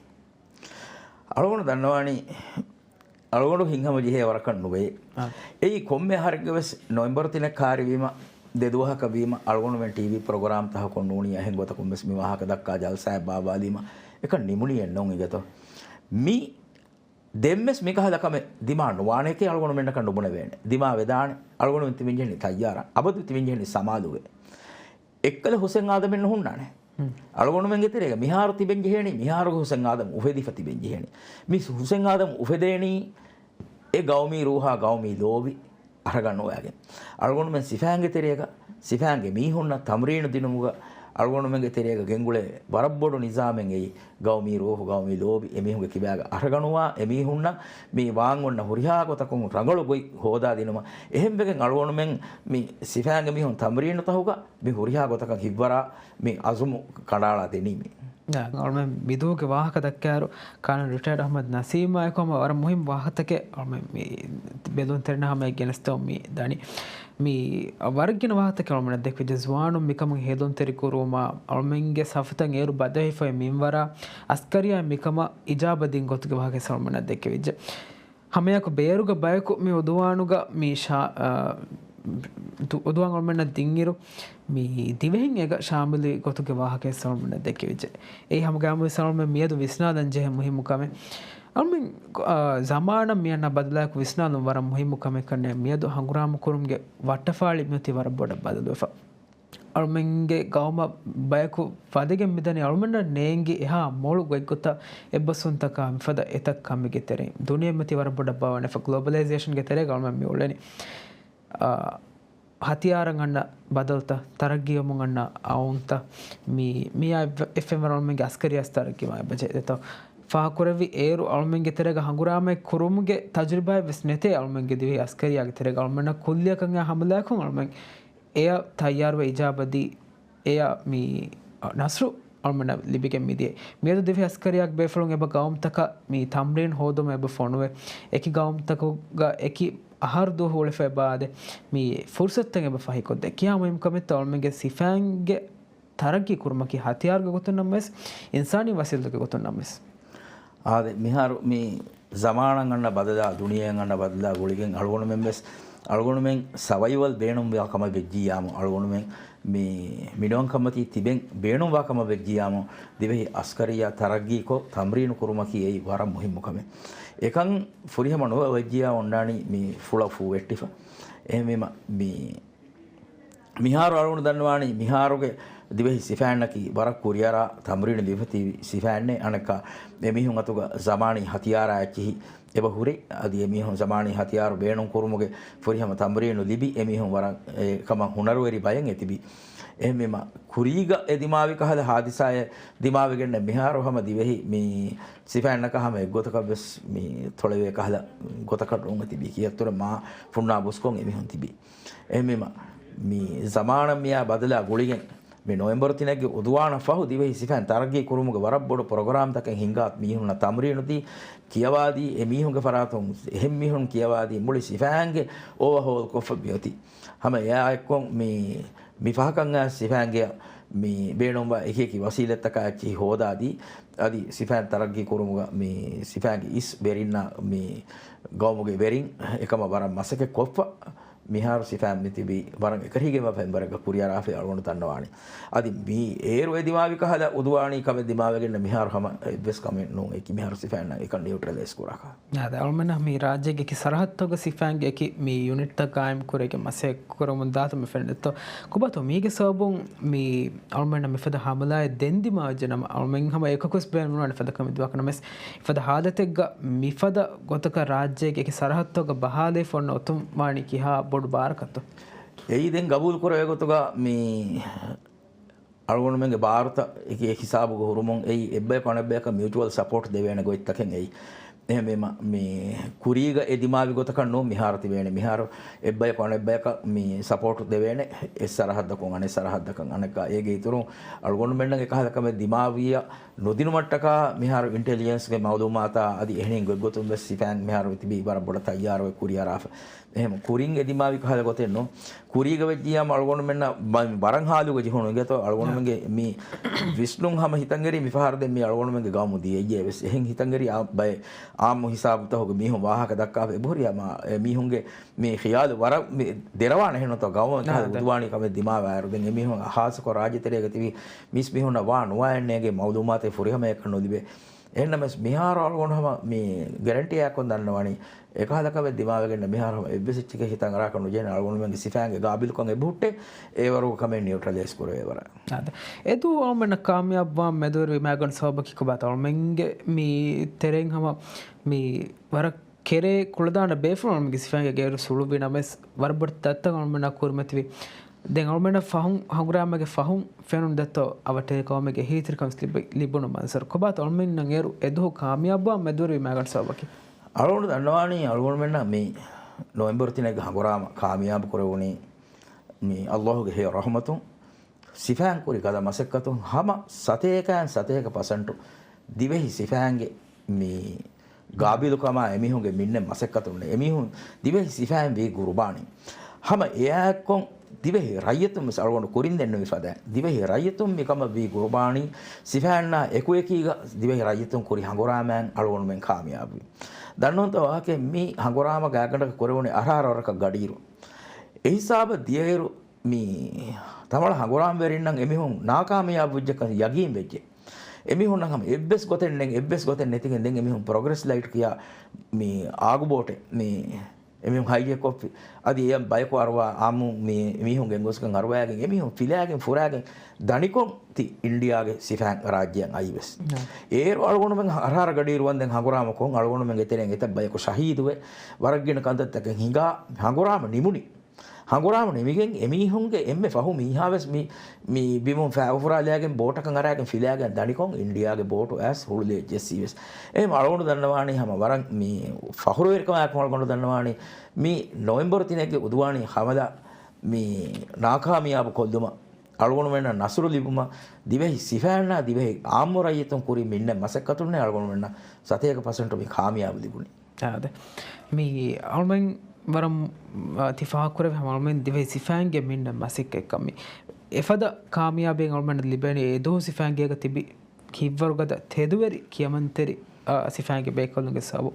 އަޅުގަނޑު ދަންނަވާނީ، އަޅުގަނޑު ހިތްހަމަޖެހޭ ވަރަކަށް ނުވޭ. އާ. އެއީ ކޮންމެ އަހަރެއްގެ ވެސް ނޮވެމްބަރު ތިނެއް ކާރިވީމަ، ދެ ދުވަހަކަށް ވީމަ އަޅުގަނޑުމެން ޓީވީ ޕްރޮގްރާމްތަކަކުން ނޫނީ އެހެން ގޮތަކުން ވެސް މި ވާހަކަ ދައްކާ ޖަލްސާއެއް ބާއްވާލީމަ އެކަން ނިމުނީއެއް ނޫން އިނގޭތޯ. މި ދެންވެސް މިކަހަލަ ކަމެއް ދިމާ ނުވާނެކޭ އަޅުގަނޑުމެންނަކަށް ނުބުނެވޭނެ. ދިމާ ވެދާނެ. އަޅުގަނޑުމެން ތިބެންޖެހެނީ ތައްޔާރަށް. އަބަދު ތިބެންޖެހެނީ ސަމާލުވެ. އެއްކަލަ ހުސެން އާދަމެއް ނުހުންނާނެ. ހުން. އަޅުގަނޑުމެންގެ ތެރޭގަ މިހާރު ތިބެން ޖެހޭނީ، މިހާރުގެ ހުސެން އާދަމް އުފެދިފަ ތިބެން ޖެހޭނީ. މި ހުސެން އާދަމް އުފެދޭނީ އެ ގައުމީ ރޫހާ، ގައުމީ ލޯބި އަރަގަން ނުވާގެން. އަޅުގަނޑުމެން ސިފައިންގެ ތެރޭގަ، ސިފައިންގެ މީހުންނަށް ތަމްރީނު ދިނުމުގަ އަޅުގަނޑުމެންގެ ތެރޭގަ ގެންގުޅޭ ވަރަށް ބޮޑު ނިޒާމެއް އެއީ، ގައުމީ ރޫހު، ގައުމީ ލޯބި އެމީހުންގެ ކިބާގަ އަރަގަނުވާ، އެމީހުންނަށް މި ވާން އޮންނަ ހުރިހާ ގޮތަކުން ރަނގަޅު ގޮތް ހޯދާދިނުމަށް. އެހެންވެގެން އަޅުގަނޑުމެން މި ސިފައިންގެ މީހުން ތަމްރީނުތަހުގަ މި ހުރިހާ ގޮތަކަށް ހިއްވަރާ މި އަޒުމު ކަނޑައަޅާ ދެނީމީ. އަޅުމެން މިދުވަހުގެ ވާހަކަ ދައްކާއިރު، ކާނަލް ރިޓަޔާޑް އަހްމަދު ނަސީމާއެކު ހަމަ ވަރަށް މުހިންމު ވާހަކަތަކެއް އަޅުމެން މި ބެލުންތެރިންނާ ހަމަޔަށް ގެނެސްދެމުން މި ދަނީ. މި ވަރަށް ގިނަ ވާހަކަތަކެއް އަޅުމެންނަށް ދެއްކިވެއްޖެ. ޒުވާނުން މިކަމުން ހޭލުންތެރި ކުރުވުމާ، އަޅުމެންގެ ސަފުތައް އޭރު ބަދަހިފައި މިންވަރާ، އަސްކަރިޔާ މިކަމަށް އިޖާބަ ދިން ގޮތުގެ ވާހަކަ އަޅުމެންނަށް ދެއްކެވިއްޖެ. ހަމައެއާއެކު ބޭރުގެ ބަޔަކު މި އުދުވާނުގަ މި ޝާ-، އާ، ދު-، އުދުވާން އަޅުމެންނަށް ދިންއިރު، މި ދިވެހިން އެގަ ޝާމިލުވި ގޮތުގެ ވާހަކަ އަޅުމެންނަށް ދެއްކެވިއްޖެ. އެއީ ހަމަ ގައިމުވެސް އަޅުމެން މިއަދު ވިސްނާލަން ޖެހޭ މުހިއްމު ކަމެއް. އަޅުމެން، އާ، ޒަމާނަށް މި އަންނަ ބަދަލާއެކު ވިސްނާލުން ވަރަށް މުހިއްމު ކަމެއް ކަންނޭނގެ. މިއަދު ހަނގުރާމަ ކުރުމުގެ ވައްޓަފާޅި މިއޮތީ ވަރަށް ބޮޑަށް ބަދަލުވެފަ. އަޅުމެންގެ ގައުމަށް ބަޔަކު ފަދައިގެން މިދަނީ އަޅުމެންނަށް ނޭނގި އެހާ މޮޅު ގޮތްގޮތަށް އެއްބަސްވުންތަކާ މިފަދަ އެތައް ކަމެއްގެ ތެރެއިން. ދުނިޔެ މިއޮތީ ވަރަށް ބޮޑަށް ބާވަން އެފަ. ގްލޯބަލައިޒޭޝަންގެ ތެރޭގަ އަޅުމެން މި އުޅެނީ. އާ، ހަތިޔާރަށް އަންނަ ބަދަލުތައް، ތަރައްގީވަމުން އަންނަ އައުންތައް، މި، މިއާ އެއްފެންވަރަށް އަޅުމެންގެ އަސްކަރިޔާސް ތަރައްގީވާން އެބަޖެހޭ. ދެތޯ ފާހަގަކުރެއްވި އޭރު އަޅުމެންގެ ތެރޭގަ ހަނގުރާމައެއް ކުރުމުގެ ތަޖުރިބާއެއް ވެސް ނެތޭ އަޅުމެންގެ ދިވެހި އަސްކަރިޔާގެ ތެރޭގަ. އަޅުމެންނަށް ކުއްލިއަކަށް އެ ހަމަލާއަކުން އަޅުމެން އެޔަށް ތައްޔާރުވެ އިޖާބަދީ، އެޔަށް މި ނަސްރު އަޅުމެންނަށް ލިބިގެން މިދިޔަ. މިއަދު ދިވެހި އަސްކަރިޔާގެ ބޭފުޅުން އެބަ ގައުމުތަކަށް މި ތަމްރީން ހޯދުމަށް އެބަ ފޮނުވެ، އެކި ގައުމުތަކުގަ އެކި އަހަރު ދުވަހު އުޅެފަ އެބަ އާދެ، މި ފުރުސަތުތައް އެބަ ފަހިކޮށްދޭ. ކިހާ މުހިއްމު ކަމެއްތޯ އަޅުމެންގެ ސިފައިންގެ ތަރައްގީ ކުރުމަކީ ހަތިޔާރުގެ ގޮތުން ނަމަވެސް، އިންސާނީ ވަސީލަތުގެ ގޮތުން ނަމަވެސް. އާދެ، މިހާރު މި ޒަމާނަށް އަންނަ ބަދަލާ، ދުނިޔެއަށް އަންނަ ބަދަލާ ގުޅިގެން އަޅުގަނޑުމެން ވެސް، އަޅުގަނޑުމެން ސަވައިވަލް ބޭނުންވާ ކަމަށް ވެއްޖިއްޔާމު، އަޅުގަނޑުމެން މި މިނިވަންކަންމަތީ ތިބެން ބޭނުންވާ ކަމަށް ވެއްޖިއްޔާމު، ދިވެހި އަސްކަރިއްޔާ ތަރައްގީކޮށް ތަމްރީނު ކުރުމަކީ އެއީ ވަރަށް މުހިއްމު ކަމެއް. އެކަން ފުރިހަމަ ނުވެ ވެއްޖިއްޔާ އޮންނާނީ މި ފުޅަށް ފޫ ވެއްޓިފަ. އެހެންވީމަ، މި މިހާރު އަޅުގަނޑު ދަންނަވާނީ، މިހާރުގެ ދިވެހި ސިފައިންނަކީ ވަރަށް ކުރިއަރާ ތަމްރީނު ލިބިފަ ތިބި ސިފައިންނޭ. އަނެއްކާ އެމީހުން އަތުގަ ޒަމާނީ ހަތިޔާރާ އެއްޗިހި އެބަ ހުރި. އަދި އެމީހުން ޒަމާނީ ހަތިޔާރު ބޭނުން ކުރުމުގެ ފުރިހަމަ ތަމްރީނު ލިބި، އެމީހުން ވަރަށް އެ ކަމަށް ހުނަރުވެރި ބައެއް އެ ތިބި. އެހެންވީމަ، ކުރީގަ އެ ދިމާވި ކަހަލަ ހާދިސާއެއް ދިމާވެގެން މިހާރު ހަމަ ދިވެހި މި ސިފައިންނަކަށް ހަމަ އެއްގޮތަކަށް ވެސް މި ތޮޅެވޭ ކަހަލަ ގޮތަކަށް ނޫން އެ ތިބީ. ކިޔައްތުރެ މާ ފުންނާ ބުސްކޮށް އެމީހުން ތިބީ. އެހެންވީމަ، މި ޒަމާނަށް މިއާ ބަދަލާ ގުޅިގެން، މި ނޮވެމްބަރު ތިނެއްގެ އުދުވާނަށް ފަހު ދިވެހި ސިފައިން ތަރައްގީ ކުރުމުގެ ވަރަށް ބޮޑު ޕްރޮގްރާމްތަކެއް ހިންގާ، މީހުންނަށް ތަމްރީނު ދީ، ކިޔަވާދީ، އެ މީހުންގެ ފަރާތުން އެހެން މީހުން ކިޔަވާދީ، މުޅި ސިފައިންގެ އޯވަހޯލް ކޮށްފަ މިއޮތީ. ހަމަ އެއާ އެއްކޮށް މި، މި ފަހަކަށް ސިފައިންގެ މި ބޭނުންވާ އެކި އެކި ވަސީލަތްތަކާ އެއްޗިހި ހޯދާދީ، އަދި ސިފައިން ތަރައްގީ ކުރުމުގަ މި ސިފައިންގެ އިސް ވެރިންނާ މި ގައުމުގެ ވެރިން އެކަމަށް ވަރަށް މަސައްކަތް ކޮށްފަ. މިހާރު ސިފައިން މި ތިބީ ވަރަށް އެކަށީގެންވާ ފެންވަރެއްގަ ކުރިއަރާފައި އަޅުގަނޑު ދަންނަވާނީ. އަދި މި އޭރު އެ ދިމާވި ކަހަލަ އުދުވާނީ ކަމެއް ދިމާވެގެން މިހާރު ހަމަ އެއްވެސް ކަމެއް ނޫން. އެކި މިހާރު ސިފައިންނަށް އެކަން ނިއުޓްރަލައިޒް ކުރާކަށް. އާދެ، އަޅުމެންނަށް މި ރާއްޖޭގެ އެކި ސަރަހައްދުތަކުގަ ސިފައިންގެ އެކި މި ޔުނިޓްތައް ގާއިމް ކުރެވިގެން މަސައްކަތް ކުރަމުން ދާތަން މި ފެންނަންތޯ. ކޮބާތޯ މީގެ ސަބަބުން މި އަޅުމެންނަށް މިފަދަ ހަމަލާއެއް ދެން ދިމާވެއްޖެ ނަމަ، އަޅުމެން ހަމަ އެކަކުވެސް ބޭނުންވާނެ ފަދަ ކަމެއް ދުވަހަކަށް ނަމަވެސް، މިފަދަ ހާލަތެއްގަ މިފަދަ ގޮތަކަށް ރާއްޖޭގެ އެކި ސަރަހައްދުތަކުގަ ބަހާލައިފަ އޮންނަ އޮތުން ވާނީ ކިހާ ބޮޑު ބާރަކަށްތޯ؟ އެއީ ދެން ގަބޫލު ކުރެވޭ ގޮތުގަ މި އަޅުގަނޑުމެންގެ ބާރުތައް އެކި އެކި ހިސާބުގަ ހުރުމުން އެއީ އެއްބަޔަކު އަނެއްބަޔަކަށް މިއުޗުއަލް ސަޕޯޓް ދެވޭނެ ގޮތްތަކެއް އެއީ. އެހެންވީމަ، މި ކުރީގަ އެ ދިމާވި ގޮތަކަށް ނޫން މިހާރު ތިބޭނެ. މިހާރު އެއްބަޔަކު އަނެއްބަޔަކަށް މި ސަޕޯޓް ދެވޭނެ، އެއް ސަރަހައްދަކުން އަނެއް ސަރަހައްދަކަށް އަނެއްކާ. އޭގެ އިތުރުން އަޅުގަނޑުމެންނަށް އެކަހަލަ ކަމެއް ދިމާވިއްޔާ ނުދިނުމަށްޓަކާ މިހާރު އިންޓެލިޖެންސްގެ މައުލޫމާތާ އަދި އެހެނިހެން ގޮތްގޮތުން ވެސް ސިފައިން މިހާރު ތިބީ ވަރަށް ބޮޑަށް ތައްޔާރުވެ ކުރިއަރާފަ. އެހެން ކުރިން އެ ދިމާވި ކަހަލަ ގޮތެއް ނޫން. ކުރީގަ ވެއްޖިއްޔާމު އަޅުގަނޑުމެންނަށް ބަ-، ވަރަށް ހާލުގަ ޖެހުނު އިނގޭތޯ އަޅުގަނޑުމެންގެ މި ވިސްނުން ހަމަ ހިތަށް އެރި މިފަހަރު ދެން މި އަޅުގަނޑުމެންގެ ގައުމު ދިޔައީ ވެސް އެހެން ހިތަށް އެރި އާ ބައެއް އާއްމު ހިސާބުތަކުގެ މީހުން ވާހަކަ ދައްކާފަ އެބަހުރި ހަމަ އެ މީހުންގެ މި ޚިޔާލު ވަރަށް މި ދެރަވާނެ. އެހެންނުތޯ ގައުމަށް ކަހަލަ އުދުވާނީ ކަމެއް ދިމާވާއިރު ދެން އެމީހުން ހާއްސަކޮށް ރާއްޖެތެރޭގަ ތިބި މީސްމީހުންނަށް ވާ ނުވާ އެންނޭގެ މައުލޫމާތެއް ފުރިހަމަޔަކަށް ނުލިބޭ. އެހެންނަމަވެސް މިހާރު އަޅުގަނޑު ހަމަ މި ގެރެންޓީއާއެކުން ދަންނަވަނީ އެކަހަލަ ކަމެއް ދިމާވެގެން މިހާރު ހަމަ އެއްވެސް އެއްޗެކޭ ހިތަށް އަރާކަށް ނުޖެހޭނެ. އަޅުގަނޑުމެންގެ ސިފައިންގެ ގާބިލުކަން އެބަހުއްޓޭ އޭވަރުގެ ކަމެއް ނިއުޓްރަލައިޒް ކުރެވޭވަރަށް. އާދެ. އެދުވަހު އަޅުމެންނަށް ކާމިޔާބުވާން މެދުވެރިވީމާގަނޑު ސަބަބަކީ ކޮބާތޯ؟ އަޅުމެންގެ މި ތެރެއިން ހަމަ މި ވަރަށް ކެރޭ ކުޅަދާނަ ބޭފުޅުން އަޅުމެންގެ ސިފައިންގެ ގޭރު ސުޅުއްވި ނަމަވެސް، ވަރަށް ބޮޑު ދަތިތައް އަޅުމެންނާ ކުރިމަތިވި. ދެން އަޅުމެންނަށް ފަހުން ހަނގުރާމައިގެ ފަހުން ފެނުނު ދަތިތައް އަވަށްޓެރި ގައުމެއްގެ އެހީތެރިކަން ލިބި-، ލިބުނު މަންޒަރު. ކޮބާތޯ އަޅުމެންނަށް އޭރު އެދުވަހު ކާމިޔާބުވާން މެދުވެރިވީމާގަނޑު ސަބަބަކީ؟ އަޅުގަނޑު ދަންނަވާނީ އަޅުގަނޑުމެންނަށް މި ނޮވެމްބަރު ތިނެއްގެ ހަނގުރާމަ ކާމިޔާބު ކުރެވުނީ މި ﷲ ގެ ހެޔޮ ރަޙުމަތުން. ސިފައިން ކުރި ގަދަ މަސައްކަތުން ހަމަ ސަތޭކައިން ސަތޭކަ ޕަސެންޓު ދިވެހި ސިފައިންގެ މި ގާބިލުކަމާ އެމީހުންގެ މިންނެއް މަސައްކަތުން އެމީހުން ދިވެހި ސިފައިން ވީ ގުރުބާނީ. ހަމަ އެއާއެއްކޮށް ދިވެހި ރައްޔިތުން ވެސް އަޅުގަނޑު ކުރިން ދެންނެވި ފަދައިން ދިވެހި ރައްޔިތުން މިކަމަށް ވީ ގުރުބާނީ. ސިފައިންނާ އެކުއެކީގަ ދިވެހި ރައްޔިތުން ކުރި ހަނގުރާމައިން އަޅުގަނޑުމެން ކާމިޔާބުވި. ދަންނަވަންތަ ވާހަކައެއް މި ހަނގުރާމަ ގާތްގަނޑަކަށް ކުރެވުނީ އަށާރަ ވަރަކަށް ގަޑިއިރު. އެހިސާބަށް ދިޔައިރު މި ތަމަޅަ ހަނގުރާމަވެރިންނަށް އެމީހުން ނާކާމިޔާބު ވެއްޖެކަން ޔަގީން ވެއްޖެ. އެމީހުންނަށް ހަމަ އެއްވެސް ގޮތެއް ނެތް، އެއްވެސް ގޮތެއް ނެތިގެން ދެން އެމީހުން ޕްރޮގްރެސް ލައިޓް ކިޔާ މި އާގު ބޯޓެއް މި އެމީހުން ހައިޖެކް ކޮށްފި. އަދި އެޔަށް ބަޔަކު އަރުވާ އާއްމު މި މީހުން ގެންގޮސްގެން އަރުވައިގެން އެމީހުން ފިލާގެން ފުރާގެން ދަނިކޮށް ތި އިންޑިއާގެ ސިފައިން ރާއްޖެއަށް އައީވެސް. އޭރު އަޅުގަނޑުމެން އަށާރަ ގަޑިއިރު ވަންދެން ހަނގުރާމަ ކޮށް އަޅުގަނޑުމެންގެ ތެރެއިން އެތައް ބަޔަކު ޝަހީދުވެ ވަރަށް ގިނަ ކަންތައްތަކެއް ހިނގާ ހަނގުރާމަ ނިމުނީ. ހަނގުރާމަ ނިމިގެން އެމީހުންގެ އެންމެ ފަހު މީހާވެސް މި، މި ބިމުން ފައި އުފުރާލައިގެން ބޯޓަކަށް އަރާގެން ފިލާގެން ދަނިކޮށް އިންޑިއާގެ ބޯޓު އައިސް ހުޅުލި އެއްޗެއްސީވެސް. އެހެން އަޅުގަނޑު ދަންނަވާނީ ހަމަ ވަރަށް މި ފަހުރުވެރިކަމާއެކު އަޅުގަނޑު ދަންނަވާނީ މި ނޮވެމްބަރު ތިނެއްގެ އުދުވާނީ ހަމަލާ މި ނާކާމިޔާބު ކޮށްލުމަށް އަޅުގަނޑުމެންނަށް ނަސްރު ލިބުމަށް ދިވެހި ސިފައިންނާ ދިވެހި އާއްމު ރައްޔިތުން ކުރި މިންނެ މަސައްކަތުންނޭ އަޅުގަނޑުމެންނަށް ސަތޭކަ ޕަސެންޓު މި ކާމިޔާބު ލިބުނީ. އާދެ. މި އަޅުމެން ވަރަށް، އާ، ތި ފާހަގަކުރެއްވި ހަމަ އަޅުމެން ދިވެހި ސިފައިންގެ މިންނަ މަސައްކަތްކަން މި އެފަދަ ކާމިޔާބެއް އަޅުމެންނަށް ލިބޭނީ އެދުވަހު ސިފައިންގޭގަ ތިބި ހިތްވަރުގަދަ ތެދުވެރި ކިޔަމަންތެރި، އާ، ސިފައިންގެ ބޭކަލުންގެ ސަބަބު.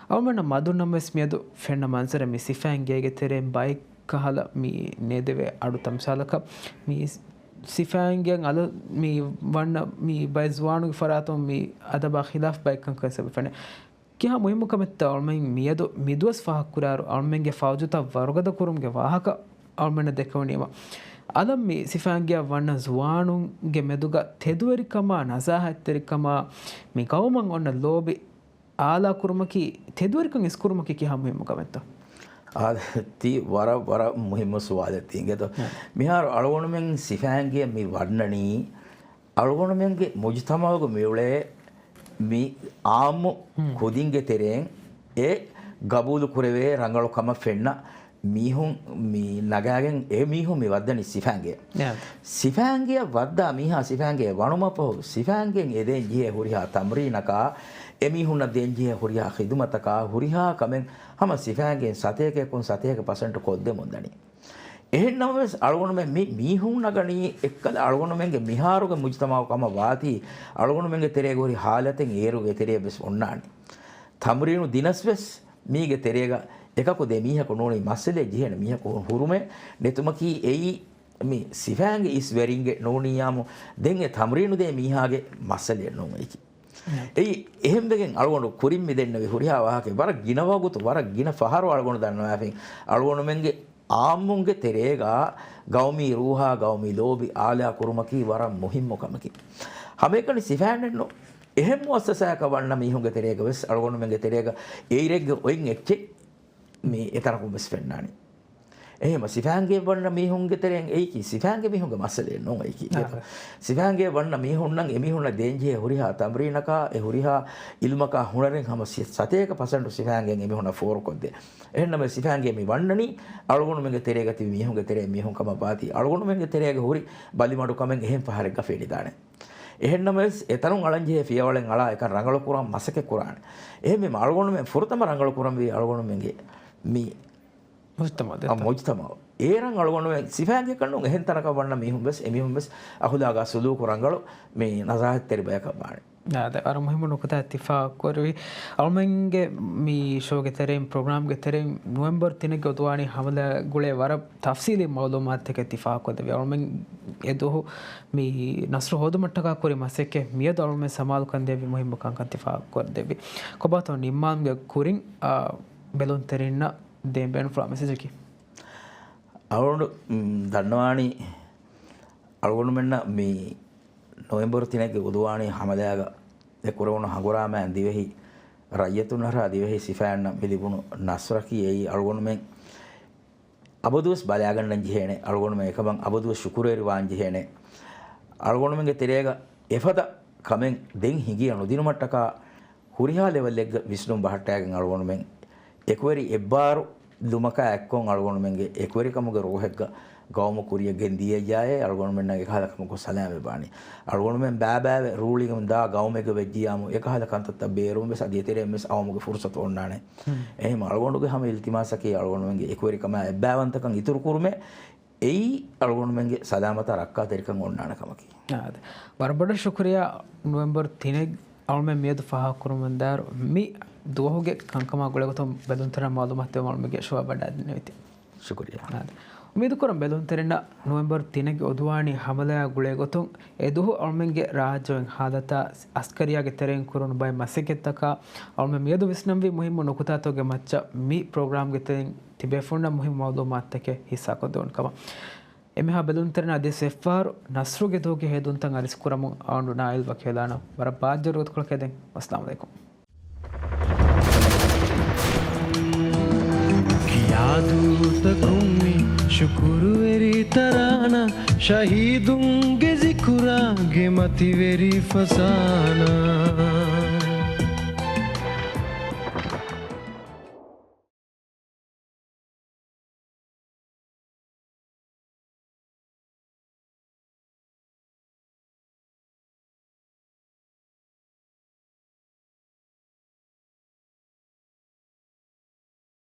އަޅުމެންނަށް މަދުން ނަމަވެސް މިއަދު ފެންނަ މަންޒަރެއް މި ސިފައިންގޭގެ ތެރެއިން ބައެއް ކަހަލަ މި ނޭދެވޭ އަޑު ތަމްސާލަކަށް މި ސިފައިންގެ އަލަށް މި ވަންނަ މި ބައެއް ޒުވާނުގެ ފަރާތުން މި އަދަބާ ޚިލާފް ބައެއްކަން ކަން ސަބަބެނެ. ކިހާ މުހިއްމު ކަމެއްތޯ އަޅުމެން މިއަދު މިދުވަސް ފާހަގަކުރާއިރު އަޅުމެންގެ ފައުޖުތައް ވަރުގަދަކުރުމުގެ ވާހަކަ އަޅުމެންނަށް ދެކެވުނީމަ، އަލަށް މި ސިފައިންގެއަށް ވަންނަ ޒުވާނުންގެ މެދުގަ ތެދުވެރިކަމާ ނަޒާހަތްތެރިކަމާ މި ގައުމަށް އޮންނަ ލޯބި އާލާކުރުމަކީ، ތެދުވެރިކަން އިސްކުރުމަކީ ކިހާ މުހިއްމު ކަމެއްތޯ؟ އާދެ، ތީ ވަރަށް، ވަރަށް މުހިއްމު ސުވާލެއް ތީ އިނގޭތޯ. ހަ. މިހާރު އަޅުގަނޑުމެން ސިފައިންގެ މި ވަންނަނީ، އަޅުގަނޑުމެންގެ މުޖުތަމަޢުގަ މިއުޅޭ މި އާއްމު ހުން. ކުދިންގެ ތެރެއިން އެ ގަބޫލު ކުރެވޭ ރަނގަޅު ކަމަށް ފެންނަ މީހުން މި ނަގާގެން އެ މީހުން މި ވައްދަނީ ސިފައިންގެ. ޔާ. ސިފައިންގެއަށް ވައްދާ މީހާ ސިފައިންގެ ވަނުމަށްފަހު، ސިފައިންގެން އެ ދޭން ޖެހޭ ހުރިހާ ތަމްރީނަކާ، އެ މީހުންނަށް ދޭން ޖެހޭ ހުރިހާ ޚިދުމަތަކާ، ހުރިހާ ކަމެއް ހަމަ ސިފައިންގެން ސަތޭކައަކުން ސަތޭކަ ޕަސެންޓު ކޮށްދެމުން ދަނީ. އެހެން ނަމަވެސް، އަޅުގަނޑުމެން މި މީހުން ނަގަނީ އެއްކަލަ އަޅުގަނޑުމެންގެ މިހާރުގެ މުޖުތަމަޢު ކަމަށް ވާތީ، އަޅުގަނޑުމެންގެ ތެރޭގަ ހުރި ހާލަތެއް އޭރުގެ ތެރޭ ވެސް އޮންނާނެ. ތަމްރީނު ދިނަސް ވެސް، މީގެ ތެރޭގަ އެކަކު ދެ މީހަކު ނޫނީ މައްސަލައެއް ޖެހޭނެ މީހަކު ހުރުމެއް ނެތުމަކީ އެއީ މި ސިފައިންގެ އިސް ވެރިންގެ ނޫނިއްޔާމު ދެން އެ ތަމްރީނު ދޭ މީހާގެ މައްސަލައެއް ނޫން އެކި. އެއީ އެހެންވެގެން އަޅުގަނޑު ކުރިން މި ދެންނެވި ހުރިހާ ވާހަކަ ވަރަށް ގިނަ ވަގުތު، ވަރަށް ގިނަ ފަހަރު އަޅުގަނޑު ދަންނަވާފައި އަޅުގަނޑުމެންގެ އާއްމުންގެ ތެރޭގަ ގައުމީ ރޫހާ، ގައުމީ ލޯބި އާލާ ކުރުމަކީ ވަރަށް މުހިއްމު ކަމަކީ. ހަމައެކަނި ސިފައިންނެއްނު އެހެން މުއައްސަސާއަކަށް ވަންނަ މީހުންގެ ތެރޭގަ ވެސް އަޅުގަނޑުމެންގެ ތެރޭގަ އެއިރެއްގެ އޮތް އެއްޗެއް މި އެތަނަކުން ވެސް ފެންނާނީ. އެހެން ސިފައިންގެ ވަންނަ މީހުންގެ ތެރެއިން އެއީކީ ސިފައިންގެ މީހުންގެ މައްސަލައެއް ނޫން އެއީކީ. އާ. ސިފައިންގެ ވަންނަ މީހުންނަށް އެމީހުންނަށް ދޭންޖެހޭ ހުރިހާ ތަމްރީނަކާ، އެ ހުރިހާ އިލްމަކާ ހުނަރެއް ހަމަ ސި-، ސަތޭކަ ޕަސެންޓު ސިފައިންގެން އެމީހުންނަށް ފޯރުކޮށްދޭ. އެހެންނަމަވެސް ސިފައިންގެ މި ވަންނަނީ އަޅުގަނޑުމެންގެ ތެރޭގަ ތިބި މީހުންގެ ތެރޭ މީހުން ކަމަށް ވާތީ، އަޅުގަނޑުމެންގެ ތެރޭގަ ހުރި ބަލިމަޑު ކަމެއް އެހެން ފަހަރެއްގަ ފެނިދާނެ. އެހެންނަމަވެސް، އެތަނުން އަޅަންޖެހޭ ފިޔަވަޅެއް އަޅާ އެކަން ރަނގަޅުކުރަން މަސައްކަތް ކުރާނެ. އެހެންވީމަ، އަޅުގަނޑުމެން ފުރަތަމަ ރަނގަޅު ކުރަންވީ އަޅުގަނޑުމެންގެ މި މުޖްތަމަޢު އަ، ދެއްތަ؟ މުޖްތަމަޢު. އޭރަށް އަޅުގަނޑުމެން ސިފައިންގެ ކަންނުން އެހެން ތަނަކަށް ވަންނަ މީހުން ވެސް، އެމީހުން ވެސް އަޚުލާގާ ސުލޫކު ރަނގަޅު މި ނަޒާހަތްތެރި ބަޔަކަށް ވާނެ. އާދެ، ވަރަށް މުހިއްމު ނުކުތާ ތި ފާހަގަކުރެއްވި. އަޅުމެންގެ މި ޝޯގެ ތެރެއިން، ޕްރޮގްރާމްގެ ތެރެއިން ނޮވެމްބަރު ތިނެއްގެ އުދުވާނީ ހަމަލާ ގުޅޭ ވަރަށް ތަފްސީލީ މައުލޫމާތުތަކެއް ތި ފާހަގަކޮށްދެއްވި. އަޅުމެން އެދުވަހު މި ނަސްރު ހޯދުމަށްޓަކާ ކުރި މަސައްކަތް މިއަދު އަޅުމެން ސަމާލުކަން ދެއްވި މުހިއްމު ކަންކަން ތި ފާހަގަކޮށްދެއްވި. ކޮބާތޯ ނިންމާލުމުގެ ކުރިން، އާ، ބެލުންތެރިންނަށް ދޭން ބޭނުންފުޅާ މެސެޖަކީ؟ އަޅުގަނޑު، މް، ދަންނަވާނީ އަޅުގަނޑުމެންނަށް މި ނޮވެމްބަރު ތިނެއްގެ އުދުވާނީ ހަމަލާގަ އެ ކުރެވުނު ހަނގުރާމައިން ދިވެހި ރައްޔިތުންނަށާ ދިވެހި ސިފައިންނަށް މި ލިބުނު ނަސްރަކީ އެއީ އަޅުގަނޑުމެން އަބަދުވެސް ބަލާގަންނަން ޖެހޭނެ، އަޅުގަނޑުމެން އެކަމަށް އަބަދުވެސް ޝުކުރުވެރިވާން ޖެހޭނެ. އަޅުގަނޑުމެންގެ ތެރޭގަ އެފަދަ ކަމެއް ދެން ހިނގިޔަ ނުދިނުމަށްޓަކާ ހުރިހާ ލެވެލްއެއްގަ ވިސްނުން ބަހައްޓާގެން އަޅުގަނޑުމެން އެކުވެރި އެއްބާރުލުމަކާ އެއްކޮށް އަޅުގަނޑުމެންގެ އެކުވެރިކަމުގެ ރޫހެއްގަ ގައުމު ކުރިޔަށް ގެންދިޔައްޔާއޭ އަޅުގަނޑުމެންނަށް އެކަހަލަ ކަމަކު ސަލާމަތްވާނީ. އަޅުގަނޑުމެން ބައިބައިވެ ރޫޅިގަމުން ދާ ގައުމެއްގަ ވެއްޖިޔާމު އެކަހަލަ ކަންތައްތައް ބޭރުވުން ވެސް އަދި އެތެރެއިން ވެސް އައުމުގެ ފުރުސަތު އޮންނާނެ. އެހެން އަޅުގަނޑުގެ ހަމަ އިލްތިމާސަކީ އަޅުގަނޑުމެންގެ އެކުވެރިކަމާ އެއްބައިވަންތަކަން އިތުރު ކުރުމޭ. އެއީ އަޅުގަނޑުމެންގެ ސަލާމަތާ ރައްކާތެރިކަން އޮންނާނެ ކަމަކީ. އާދެ. ވަރަށް ބޮޑަށް ޝުކުރިޔާ. ނޮވެމްބަރު ތިނެއް އަޅުމެން މިއަދު ފާހަގަކުރުމުންދާއިރު މި ދުވަހުގެ ކަންކަމާ ގުޅޭގޮތުން ބެލުންތެރިންނަށް މައުލޫމާތު ދެއްވުމަށް އަޅުމެންގެ ޝޯއަށް ވަޑައިދެންނެވިތީ. ޝުކުރިޔާ. އާދެ. އުއްމީދުކުރަން ބެލުންތެރިންނަށް ނޮވެމްބަރު ތިނެއްގެ އުދުވާނީ ހަމަލާއާ ގުޅޭގޮތުން އެދުވަހު އަޅުމެންގެ ރާއްޖެއިން ހާލަތާ އަސްކަރިއްޔާގެ ތެރެއިން ކުރުނު ބައެއް މަސައްކަތްތަކާ އަޅުމެން މިއަދު ވިސްނަންވީ މުހިއްމު ނުކުތާތަކުގެ މައްޗަށް މި ޕްރޮގްރާމްގެ ތެރެއިން ތިބޭފުޅުންނަށް މުހިއްމު މައުލޫމާތުތަކެއް ހިއްސާކޮށްދެވުނު ކަމަށް. އެންމެހާ ބެލުންތެރިންނަށް އަދިވެސް އެއްފަހަރު ނަސްރުގެ ދުވަހުގެ ހެޔޮ ދުންތައް އަރިސްކުރަމުން އަޅުގަނޑު ނާއިލް ވަކީލާނަށް ވަރަށް ބާއްޖަވެރި ގޮތަކަށް އެދެން. އައްސަލާމު ޢަލައިކުމް. ކިޔާދޫތަކުން މި ޝުކުރުވެރި ތަރާނަ، ޝަހީދުންގެ ޒިކުރާގެ މަތިވެރި ފަސާނަ.